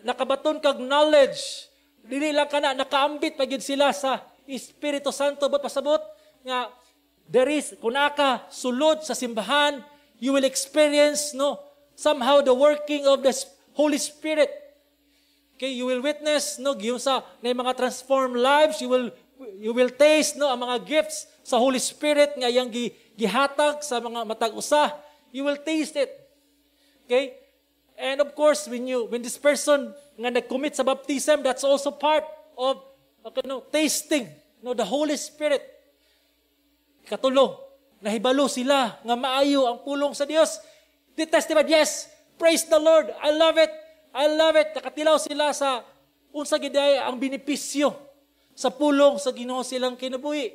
Nakabaton kag knowledge. Dili lang kana, nakaambit pa gyud sila sa Espiritu Santo. But pasabot nga there is, kung naa ka sulod sa simbahan, you will experience, no, somehow the working of the Holy Spirit. Okay, you will witness, no, yung sa na mga transformed lives, you will taste, no, ang mga gifts sa Holy Spirit nga iyang gihatag sa mga matag usa. You will taste it. Okay? And of course, when this person nga nag-commit sa baptism, that's also part of, okay, no, tasting, no, the Holy Spirit. Katulo, nahibalo sila nga maayo ang pulong sa Dios. They testified, "Yes, praise the Lord. I love it. I love it." Nakatilaw sila sa unsa gyud ang benepisyo sa pulong sa Ginoo silang kinabuhi.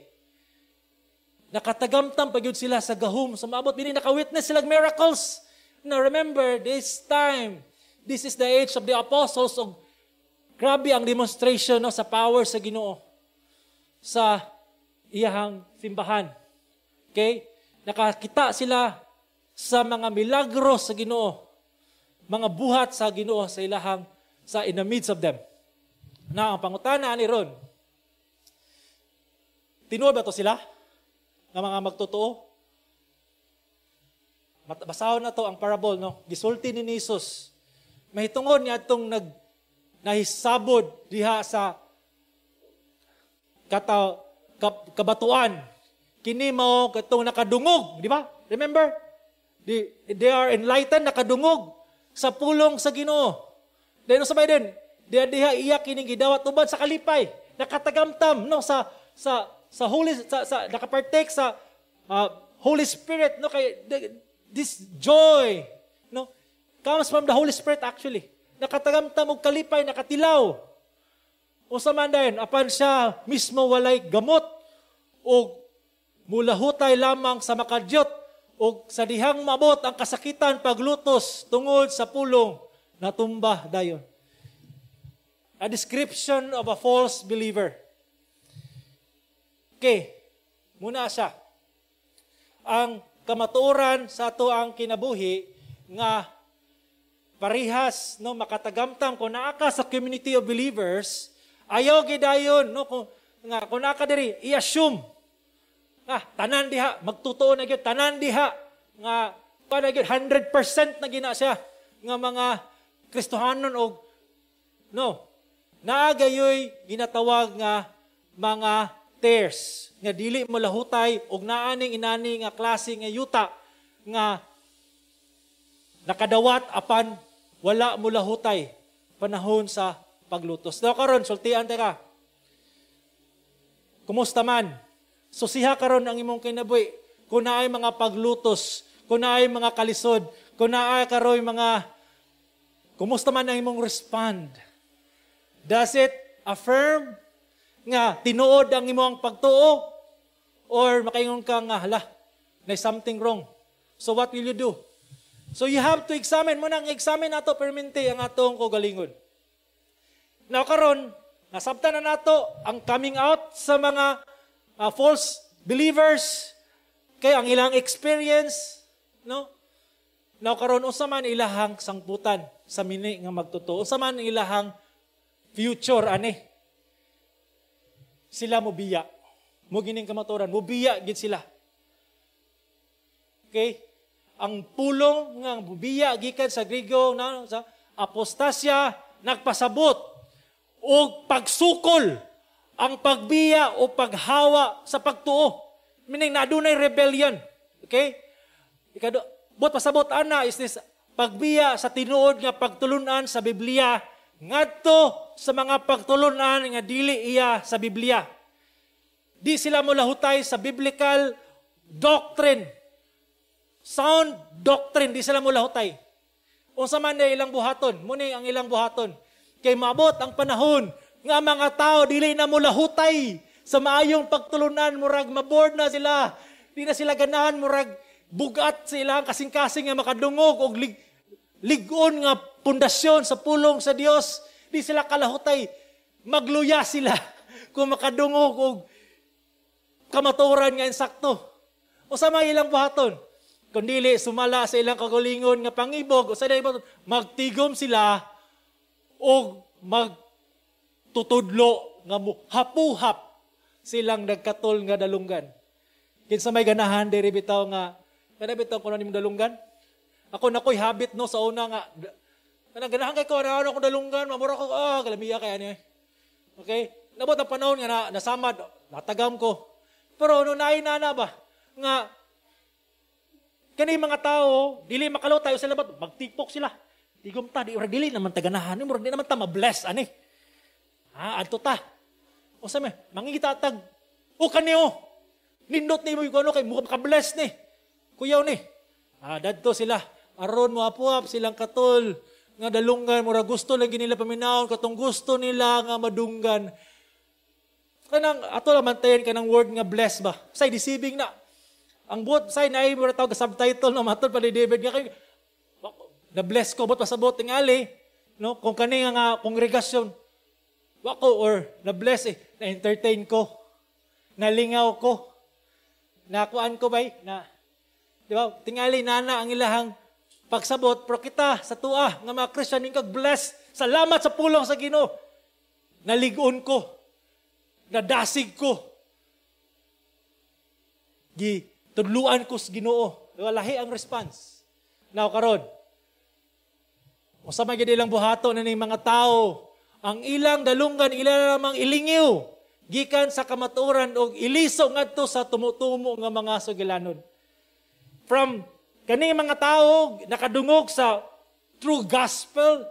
Nakatagamtam pa gyud sila sa gahom sa maabot. Bini naka-witness sila miracles. Now remember, this time, this is the age of the apostles, og grabe ang demonstration, no, sa power sa Ginoo sa iyahang simbahan. Okay? Nakakita sila sa mga milagro sa Ginoo, mga buhat sa Ginoo sa ilahang sa in the midst of them. Na ang pangutana ani ron, tinuod ba to sila nga mga magtotoo? Basahon na to ang parable, no? Gisulti ni Jesus mahitungod niya atong nahisabod diha sa kabatuan. Kini mao katong nakadungog, di ba? Remember? They are enlightened, nakadungog sa pulong sa Ginoo. Then sa din, diha diha iya kining gidawat uban sa kalipay, nakatagamtam, no, sa Holy sa nakapartake sa Holy Spirit, no, kay this joy, no, comes from the Holy Spirit actually. Nakatagamtam og kalipay, nakatilaw. Usa man dayon, apan siya mismo walay gamot og mulahutay lamang sa makadyot, og sa dihang maabot ang kasakitan paglutos tungod sa pulong, natumba dayon. A description of a false believer. Okay, muna siya. Ang kamatuoran sa ato ang kinabuhi nga parihas, no, makatagamtam kung naa ka sa community of believers, ayaw gidayon, no, kung nga kung naa ka diri, i-assume ah tanan diha magtotoo na gyud, tanan diha nga pa na gyud, 100% na gina siya nga mga Kristohanon og no, naa gayoy ginatawag nga mga tares nga dili mo lahutay og naaning inani nga klase nga yuta nga nakadawat apan wala mo lahutay panahon sa paglutos. Daw karon sultian ta ka. Kumusta man? Susiha karon ang imong kinabuhi. Kung naay mga paglutos, kung naay mga kalisod, kung naay karoy mga, kumusta man ang imong respond? Does it affirm nga tinuod ang imong pagtuo or makaingon ka nga, "Hala, na something wrong"? So what will you do? So you have to examine mo nang examine nato permente ang atong kaugalingon. Now karon, nasabtan na nato ang coming out sa mga false believers kay ang ilang experience, no? Now karon, unsa man ilahang sangputan sa mini nga magtotoo? Unsa man ilahang future ani? Sila mobiya. Mo gining kamatuoran, mobiya gid sila. Okay? Ang pulong nga biya gikan sa Griego na sa apostasya nagpasabot og pagsukol, ang pagbiya o paghawa sa pagtuo. Meaning na adunay rebellion. Okay? Ikado, but pasabot ana is this pagbiya sa tinuod nga pagtulunan sa Biblia ngadto sa mga pagtulunan nga dili iya sa Biblia. Di sila molahutay sa biblical doctrine. Sound doctrine, di sila molahutay. Unsa man na ilang buhaton, muni ang ilang buhaton. Kay maabot ang panahon nga mga tao dili na molahutay sa maayong pagtulunan, murag mabored na sila. Di na sila ganahan, murag bugat sa ilang kasing-kasing nga makadungog og Ligon nga pundasyon sa pulong sa Dios. Di sila kalahutay, magluya sila kung makadungog og kamatuoran nga insakto. Usa may ilang buhaton? Kung dili sumala sa ilang kagalingon nga pangibog, usa na magtigom sila og magtutudlo nga hapuhap silang nagkatol nga dalunggan. Kinsa may ganahan diri bitaw nga kana bitaw kuno nimong dalunggan? Ako nakoy habit, no, sa una nga kanang ganahan kay ko ana akong dalunggan, mamura ko, kalamiya kay ani. Okay? Nabot ang panahon nga nasamad, natagam ko. Pero no naay nana ba nga kani mga tao dili makalutay sila ba magtipok sila. Tigom ta di ora dili naman ta ganahan, murag di naman ta ma-bless ani. Ha, adto ta. Usa may mangita tag o kaniyo. Nindot nimo yung ano kay mukhang maka-bless ni. Kuyaw ni. Ah, dadto sila. Aron mo apuap silang katol nga dalunggan, mura gusto lang nila paminawon katong gusto nila nga madunggan. Kanang ato lang mantayan kanang word nga bless ba. Say deceiving na. Ang buot say naay mura tawag subtitle no matod pa ni David nga kay na bless ko but pasabot tingali, no, kung kani nga kongregasyon wa ko or na bless eh, na entertain ko, nalingaw ko, nakuan ko bay na, di ba, tingali nana ang ilahang pagsabot. Pero kita sa tua nga mga Christian ning kag bless, salamat sa pulong sa Ginoo, nalig-on ko, nadasig ko, gi tudluan ko sa Ginoo. Di ba, lahi ang response. Now karon, usa man gyud ilang buhaton na ning mga tao, ang ilang dalunggan ila lamang ilingiw gikan sa kamatuoran og iliso ngadto sa tumutumo nga mga sugilanon. From kani mga tao nakadungog sa true gospel,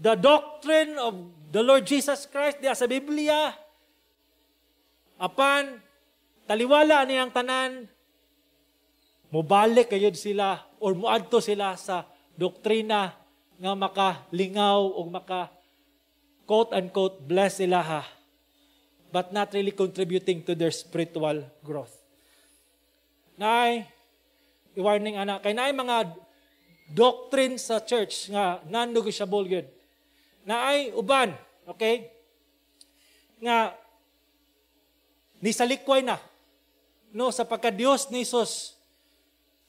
the doctrine of the Lord Jesus Christ diya sa Biblia, apan taliwala niyang tanan, mobalik kayod sila or muadto sila sa doktrina nga makalingaw o maka quote unquote bless sila ha, but not really contributing to their spiritual growth. Nay, i-warning ana, kay naay mga doctrine sa church nga non-negotiable gyud. Naay uban, okay? Nga nisalikway na, no, sa pagka-Diyos ni Jesus.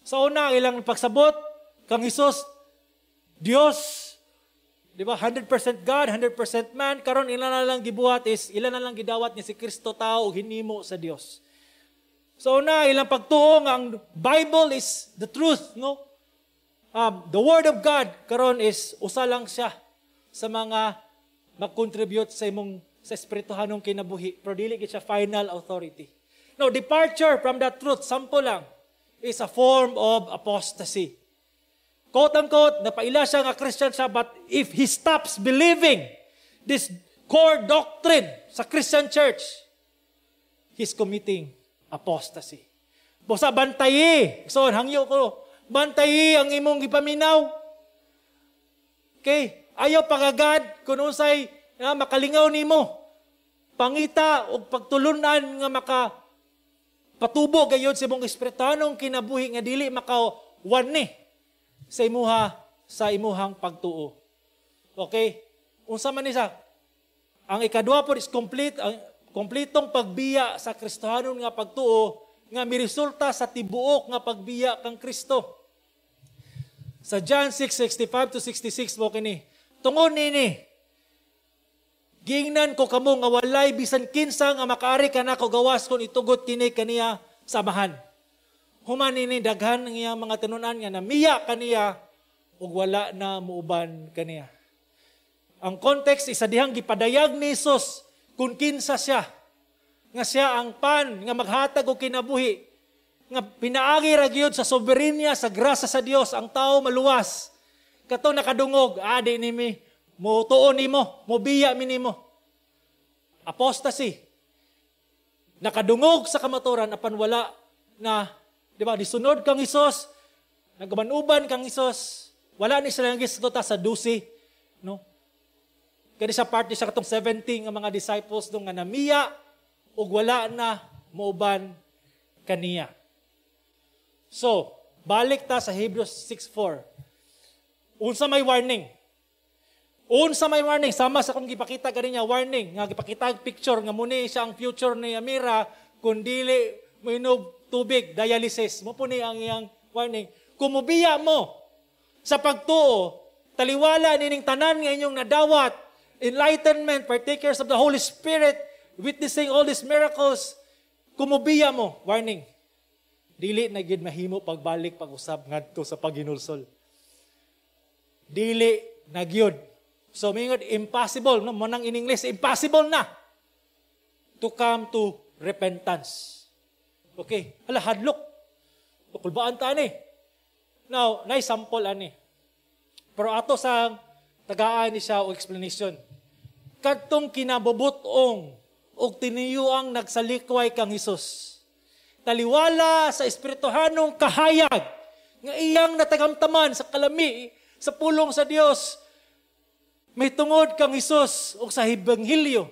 Sa una, ilang pagsabot kang Hesus Diyos, di ba? 100% God, 100% man. Karon ilan na lang gibuhat is ilan na lang gidawat ni si Kristo tao ug hinimo sa Dios. So una, ilang pagtuo nga ang Bible is the truth, no? The Word of God karon is usa lang siya sa mga mag-contribute sa imong sa espirituhanong kinabuhi, pero dili gid siya final authority. No, departure from that truth, sample lang, is a form of apostasy. Quote unquote, napaila siya nga Christian siya, but if he stops believing this core doctrine sa Christian church, he's committing apostasy. Busa bantayi. So, hangyo ko, bantayi ang imong gipaminaw. Okay? Ayaw pagagad kung unsay makalingaw nimo. Pangita og pagtulunan nga maka patubo gayod sa imong espirituhanong kinabuhi nga dili maka-one sa imuha sa imuhang pagtuo. Okay? Unsa man ni siya? Ang ikaduha po is complete ang kompletong pagbiya sa Kristohanon nga pagtuo nga miresulta sa tibuok nga pagbiya kang Kristo. Sa John 6:65 to 66 mo kini. Tungod nini, giingnan ko kamo nga walay bisan kinsa nga makaari kanako gawas kon itugot kini kaniya sa Amahan. Human nini daghan ang iyang mga tinunan nga namiya kaniya ug wala na muuban kaniya. Ang context isa dihang gipadayag ni Hesus kung kinsa siya. Nga siya ang pan nga maghatag og kinabuhi. Nga pinaagi ra gyud sa soberenya sa grasa sa Dios ang tao maluwas. Kato nakadungog, adi nimi mo tuon nimo, mobiya mi nimo. Apostasy. Nakadungog sa kamaturan apan wala na, di ba, disunod kang Hesus, nagabanuban kang Hesus, wala ni sila gisguta sa 12, no? Kani sa part ni sa katong 70 nga mga disciples dong nga namiya ug wala na mouban kaniya. So, balik ta sa Hebrews 6:4. Unsa may warning? Unsa may warning? Sama sa akong gipakita ganinya warning, nga gipakita picture nga muni siya ang future ni Amira kung dili moinom tubig, dialysis. Mao po ni ang iyang warning. Kung mubiya mo sa pagtuo, taliwala nining tanan nga inyong nadawat, enlightenment, partakers of the Holy Spirit, witnessing all these miracles, kung mubiya mo, warning, dili na gid mahimo pagbalik pag-usab ngadto sa paghinulsol. Dili na gyud. So, mingon, impossible, no? Mao nang in English, impossible na to come to repentance. Okay, hala, hadlok. Kulbaan ta ani. Now, nay sample ani. Pero ato sa tagaan ni siya og explanation. Kadtong kinabubut-ong og tiniyuang nagsalikway kang Hesus. Taliwala sa espirituhanong kahayag nga iyang natagamtaman sa kalami sa pulong sa Dios, may tungod kang Hesus og sa ebanghelyo,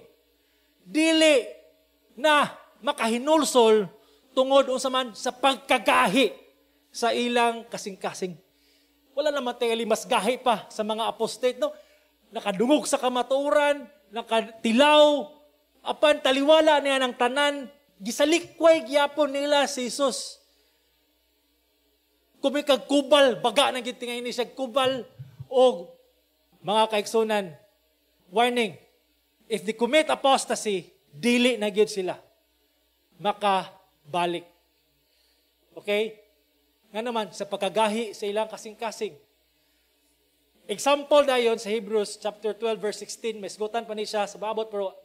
dili na makahinulsol tungod unsa man sa pagkagahi sa ilang kasing-kasing. Wala naman tingali mas gahi pa sa mga apostate, no? Nakadungog sa kamatuoran, nakatilaw, apan taliwala niya ng tanan, gisalikway gyapon nila si Jesus. Kung may kag kubal, baga nang gitingay ni siya kubal, o mga kaigsunan, warning, if they commit apostasy, dili na gyud sila makabalik. Okay? Nga naman, sa pagkagahi sa ilang kasing-kasing. Example dayon sa Hebrews chapter 12 verse 16, may sgutan pa ni siya sa babot pero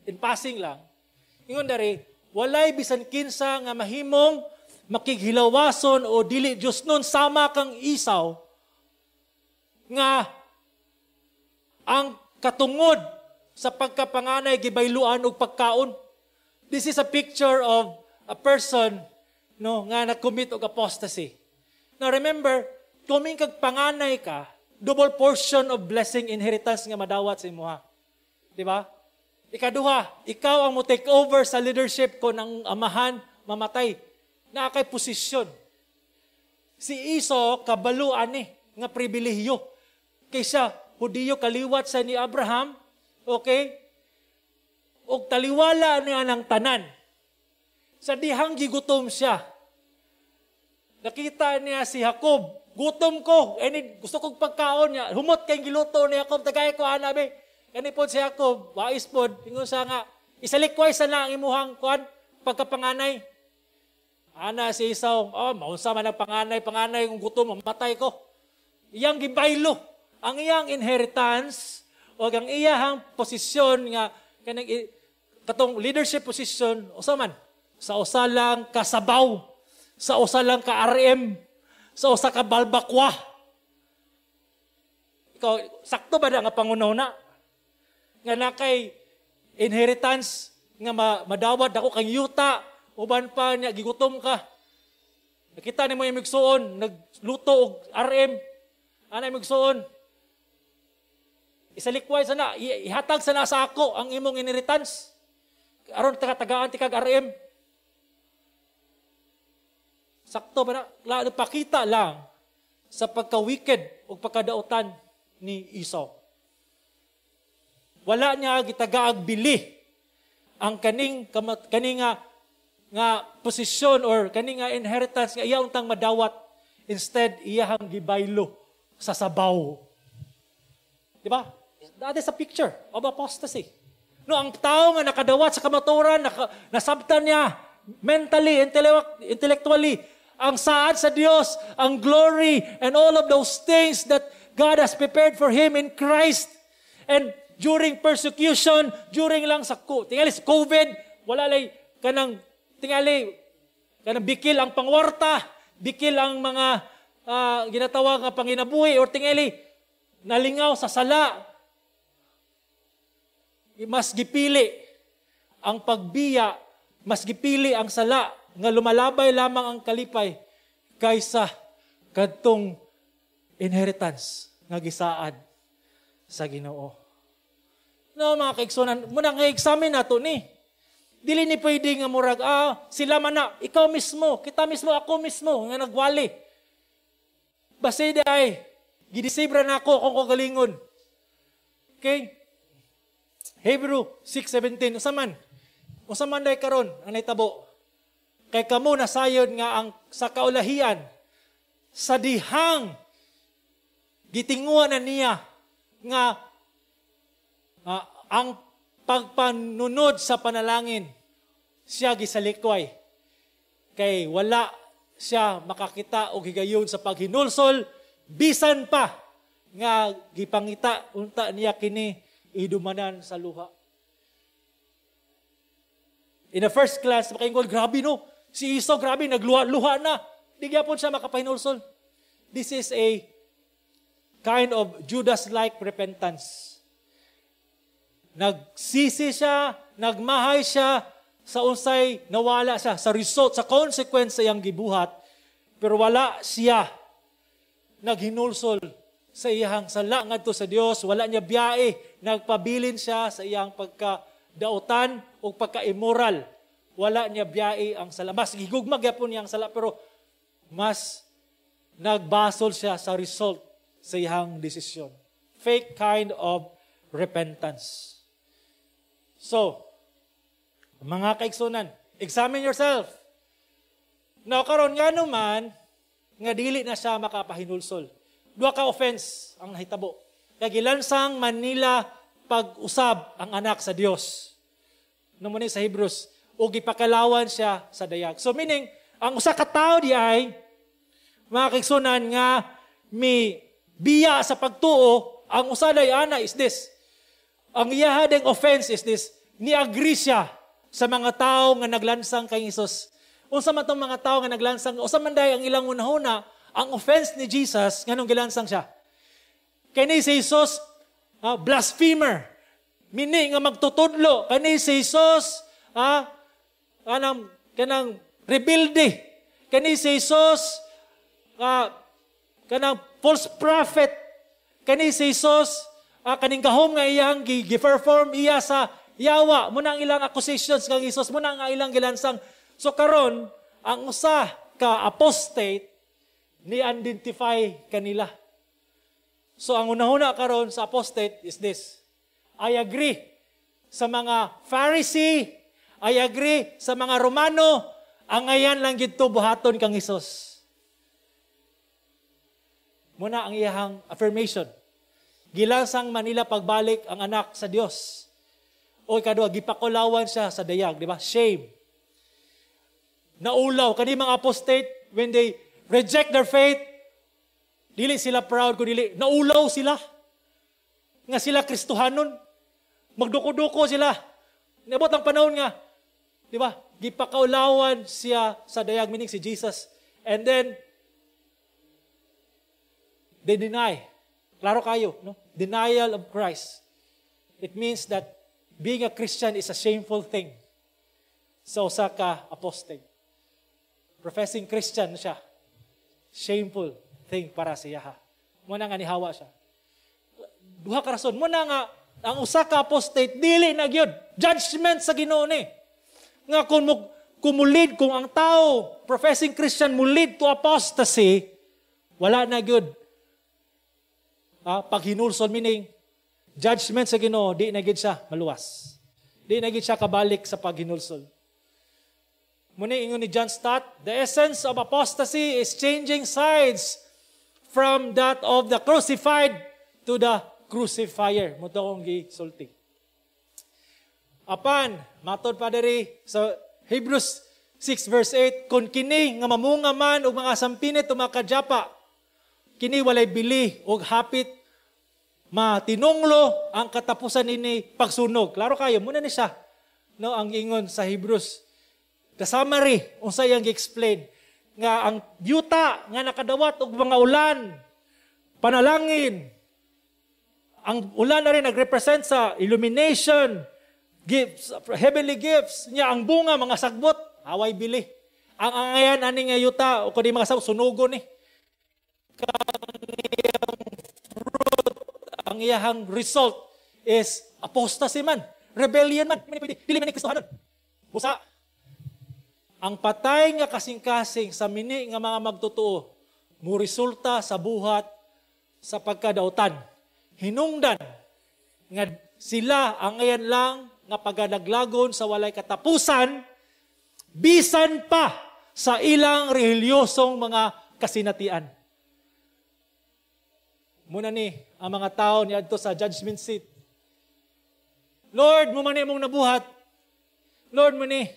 in passing lang. Ingon dari, walay bisan kinsa nga mahimong makighilawason o dili Diyos nun sama kang Esau nga ang katungod sa pagkapanganay gibayluan og pagkaon. This is a picture of a person, no, nga nag-commit og apostasy. Now remember, kung kag panganay ka, double portion of blessing, inheritance nga madawat sa imuha. Di ba? Ikaduha, ikaw ang mo take over sa leadership kung ang amahan mamatay. Naa kay posisyon. Si Esau kabalo ani nga pribilehyo. Kaysa Hudiyo, kaliwat sa ni Abraham, okay? Og taliwala niya ng tanan. Sa dihang gigutom siya, nakita niya si Jacob, "Gutom ko, any, gusto kong pagkaon niya." Humot kay giluto ni Jacob, "Tagay ko ana be." Kani pod si Jacob, wais pod, ingon siya nga, "Isalikway sa na ang imuhang kuan, pagkapanganay." Ana si Esau, "Oh, maunsa man ang panganay, panganay kung gutom, mamatay ko." Iyang gibaylo ang iyang inheritance o ang iyang posisyon nga kanang katong leadership position, usa man sa usa lang kasabaw, sa usa lang ka RM, sa usa ka balbakwa. Ikaw, sakto ba na nga pangunaw na? Nga na kay inheritance nga madawat dako kang yuta, uban pa niya gigutom ka. Nakita nimo yung migsuon, nagluto og RM, ana migsuon. "Isalikway sa na, ihatag sa na sa ako ang imong inheritance. Aron taga-tagaan ti kag RM." Sakto ba na? Pakita lang sa pagka-wicked o pagkadautan ni Esau. Wala niya gitagaag bili ang kaning kaning nga posisyon or kaning nga inheritance nga iya untang madawat. Instead, iyahang gibaylo sa sabaw. Di ba? That is a picture of apostasy. No, ang tao nga nakadawat sa kamatuoran, nasabtan niya mentally, intellectually, ang saad sa Dios, ang glory, and all of those things that God has prepared for him in Christ. And during persecution, during lang sa tingali sa COVID, wala lay kanang tingali kanang bikil ang pangwarta, bikil ang mga ginatawag nga panginabuhi or tingali nalingaw sa sala. Mas gipili ang pagbiya, mas gipili ang sala nga lumalabay lamang ang kalipay kaysa kadtong inheritance nga gisaad sa Ginoo. No, mga kaigsunan, muna nga examine nato ni. Dili ni pwede nga murag, sila man na, ikaw mismo, kita mismo, ako mismo, nga nagwali. Basi ay, Gideceive ra nako akong kaugalingon. Okay? Hebrew 6:17. Unsa man? Unsa man day karon ang nahitabo? Kay kamo nasayod nga ang sa kaulahian sa dihang gitinguha na niya nga ang pagpanunod sa panalangin siya gisalikway kay wala siya makakita og higayon sa paghinulsol bisan pa nga gipangita unta niya kini idumanan sa luha. In the first class, makaingon, "Grabe no, si Esau, grabe, nagluha-luha na. Di gyapon siya makapahinulsol." This is a kind of Judas-like repentance. Nagsisi siya, nagmahay siya sa unsay nawala siya, sa result, sa consequence sa iyang gibuhat, pero wala siya naghinulsol sa iyang sala ngadto sa Dios, wala niya biyae, nagpabilin siya sa iyang pagkadautan o pagka-immoral. Wala niya biyae ang sala. Mas gigugma gyapon niya ang sala, pero mas nagbasol siya sa result sa iyang desisyon. Fake kind of repentance. So, mga kaigsunan, examine yourself. Now, karon nga naman, nga dili na siya makapahinulsol. Duha ka offense ang nahitabo. Kay gilansang man nila pag-usab ang anak sa Dios. No mo ni sa Hebrews, o gipakalawan siya sa dayag. So meaning, ang usa ka tawo di ay mga kaigsunan nga mi biya sa pagtuo, ang usa day ana is this. Ang iyaha ding offense is this, ni-agree siya sa mga tao nga naglansang kay Hesus. Unsa man tong mga tao nga naglansang, unsa man day ang ilang hunahuna, ang offense ni Jesus nganong gilansang siya? Kani si Jesus, blasphemer. Mini nga magtutudlo. Kani si Jesus, kanang kanang rebelde. Kani si Jesus, kanang false prophet. Kani si Jesus, kaning gahom nga iyang gi-perform iya sa yawa. Muna ang ilang accusations kang Jesus, muna ang ilang gilansang. So karon, ang usa ka apostate ni-identify kanila. So ang unahuna karon sa apostate is this. I agree sa mga Pharisee, I agree sa mga Romano, angayan lang gidto buhaton kang Hesus. Muna ang iyahang affirmation. Gilansang manila pagbalik ang anak sa Dios. O ikaduha, gipakulawan siya sa dayag, di ba? Shame. Naulaw kani mga apostate when they reject their faith, dili sila proud kun dili naulaw sila nga sila Kristohanon. Magduko-duko sila. Niabot ang panahon nga, di ba? Gipakaulawan siya sa dayag, meaning si Jesus. And then they deny. Klaro kayo, no? Denial of Christ. It means that being a Christian is a shameful thing. Sa usa ka apostate. Professing Christian siya. Shameful thing para sa iyaha. Muna nga nihawa siya. Duha ka rason. Muna nga ang usa ka apostate dili na gyud judgment sa Ginoo ni. Nga kung mo kumulid kung ang tao professing Christian mulid to apostasy, wala na gyud paghinulsol, meaning judgment sa Ginoo, di na gyud siya maluwas. Di na gyud siya kabalik sa paghinulsol. Muni ingon ni John Stott, "The essence of apostasy is changing sides from that of the crucified to the crucifier." Mo to akong gisulti. Apan, matod pa diri sa Hebrews 6 verse 8, kung kini nga mamunga man og mga sampinit o mga kadyapa, kini walay bili og hapit matinunglo ang katapusan ini pagsunog. Klaro kayo, muna ni siya. No, ang ingon sa Hebrews. The summary, unsa iyang gi-explain nga ang yuta nga nakadawat og mga ulan, panalangin, ang ulan na rin nagrepresent sa illumination, gifts, heavenly gifts, niya ang bunga, mga sagbot, away bili. Ang angayan ani nga yuta, o kundi mga sagbot, sunugon ni. Ang fruit, ang iyahang result is apostasy man, rebellion man, dili man ni Kristohanon. Busa, ang patay nga kasing-kasing sa mini nga mga magtotoo, mo resulta sa buhat sa pagkadautan. Hinungdan nga sila ang ngayon lang nga pagalaglagon sa walay katapusan bisan pa sa ilang relihiyosong mga kasinatian. Muna ni ang mga tao niadto sa judgment seat. "Lord, mo man imong nabuhat. Lord, mo ni."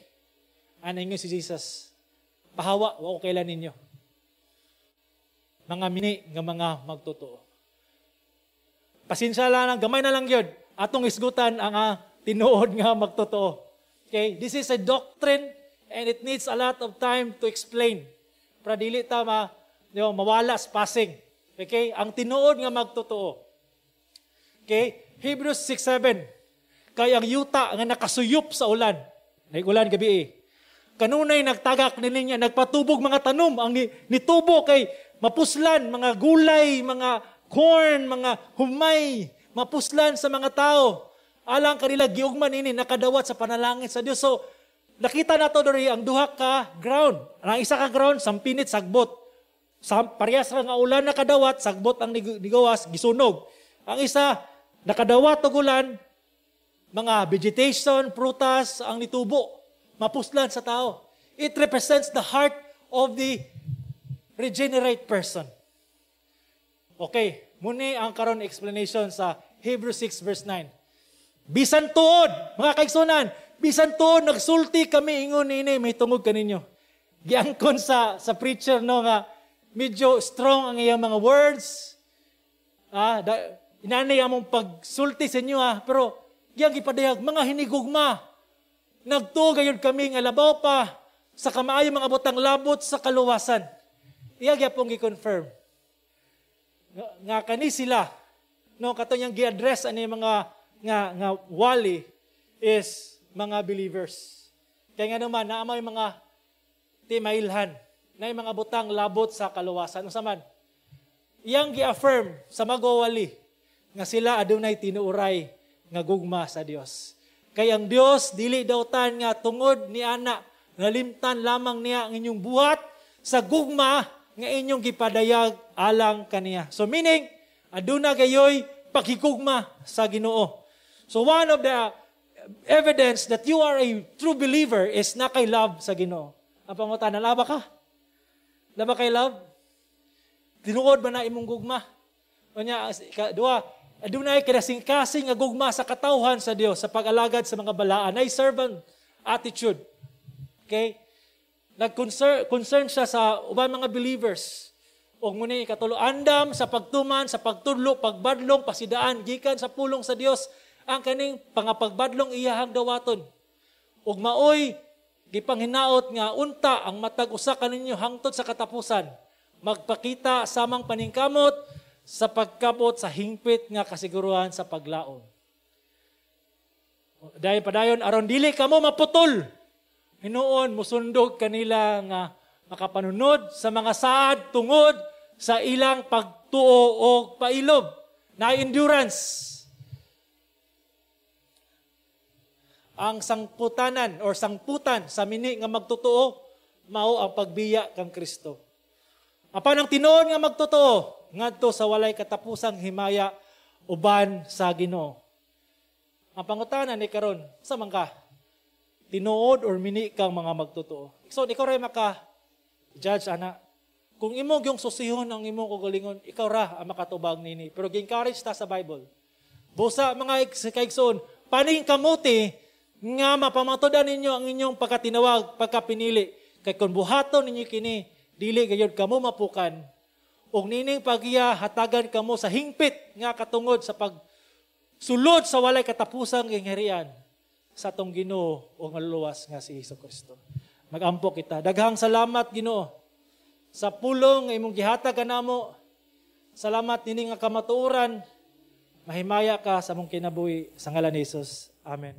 Ano ingon si Jesus? "Pahawa, wa ko kaila ninyo. Mga mini nga mga magtotoo." Pasensya lang, gamay na lang yun. Atong isgutan ang tinuod nga magtotoo. Okay, this is a doctrine and it needs a lot of time to explain. Para dili ta mawala sa passing. Okay, ang tinuod nga magtotoo. Okay, Hebrews 6:7. Kay ang yuta nga nakasuyop sa ulan. Nag-ulan gabi eh. Kanunay nagtagak ni niya, nagpatubog mga tanom, ang nitubo kay mapuslan, mga gulay, mga corn, mga humay, mapuslan sa mga tao. Alang kanila giugman ini nakadawat sa panalangin sa Dios. So nakita nato diri ang duha ka ground. Ang isa ka ground sampinit, sagbot. Sa parehas ra nga ulan nakadawat, sagbot ang nigawas, gisunog. Ang isa nakadawat og ulan, mga vegetation, prutas ang nitubo, mapuslan sa tao. It represents the heart of the regenerate person. Okay, muni ang karon explanation sa Hebrews 6 verse 9. Bisan tuod, mga kaigsunan, bisan tuod nagsulti kami ingon ini mahitungod kaninyo. Giangkon sa preacher, no, nga medyo strong ang iyang mga words. Inanay among pagsulti sa inyo ah, pero iyang gipadayag, "Mga hinigugma, nagtuo gayud kami nga labaw pa sa kamaayo mga butang labot sa kaluwasan." Iya gyapon gi-confirm nga kani sila, no, katong yang gi-address ani mga nga wali is mga believers. Kaya nga naman naa may mga timailhan na mga butang labot sa kaluwasan. Unsa man? Iyang gi-affirm sa magwawali nga sila adunay tinuoray nga gugma sa Dios. Kay ang Dios dili dautan nga tungod ni ana nalimtan lamang niya ang inyong buhat sa gugma nga inyong gipadayag alang kaniya. So meaning, aduna gayoy paghigugma sa Ginoo. So one of the evidence that you are a true believer is na kay love sa Ginoo. Ang pangutana, laba ka? Laba kay love? Tinuod ba na imong gugma? Unya, dua, adunay kinasingkasing nga gugma sa katawhan sa Dios sa pag-alagad sa mga balaan ay servant attitude. Okay? Nag-concern concern siya sa uban mga believers. Og muni ikatulo, andam sa pagtuman, sa pagtudlo, pagbadlong, pasidaan gikan sa pulong sa Dios ang kaning pangapagbadlong iyahang dawaton. Ug maoy gipanghinaot nga unta ang matag usa kaninyo hangtod sa katapusan magpakita samang paningkamot sa pagkabot sa hingpit nga kasiguruhan sa paglaom. Dahil padayon, aron dili kamo maputol. Hinuon musundog kanila nga makapanunod sa mga saad tungod sa ilang pagtuo o pailob na endurance. Ang sangputanan or sangputan sa mini nga magtotoo mao ang pagbiya kang Kristo. Apan ang tinuod nga magtotoo ngadto sa walay katapusang himaya uban sa Ginoo. Ang pangutana ni karon, sa man ka? Tinuod or mini kang mga magtotoo? So ikaw ra maka judge ana. Kung imo gyung susihon ang imong kaugalingon, ikaw ra ang makatubag nini. Pero gi-encourage ta sa Bible. Busa, mga kaigsoon, paning kamuti nga mapamatudan ninyo ang inyong pagkatinawag, pagkapinili. Kay kung buhaton ninyo kini, dili gayud kamo mapukan. Ug nining pagiya hatagan kamo sa hingpit nga katungod sa pagsulod sa walay katapusang gingharian sa atong Ginoo ug maluluwas nga si Hesus Kristo. Magampo kita. Daghang salamat, Ginoo, sa pulong nga imong gihatag kanamo. Salamat nining nga kamatuoran. Mahimaya ka sa among kinabuhi sa ngalan ni Jesus. Amen.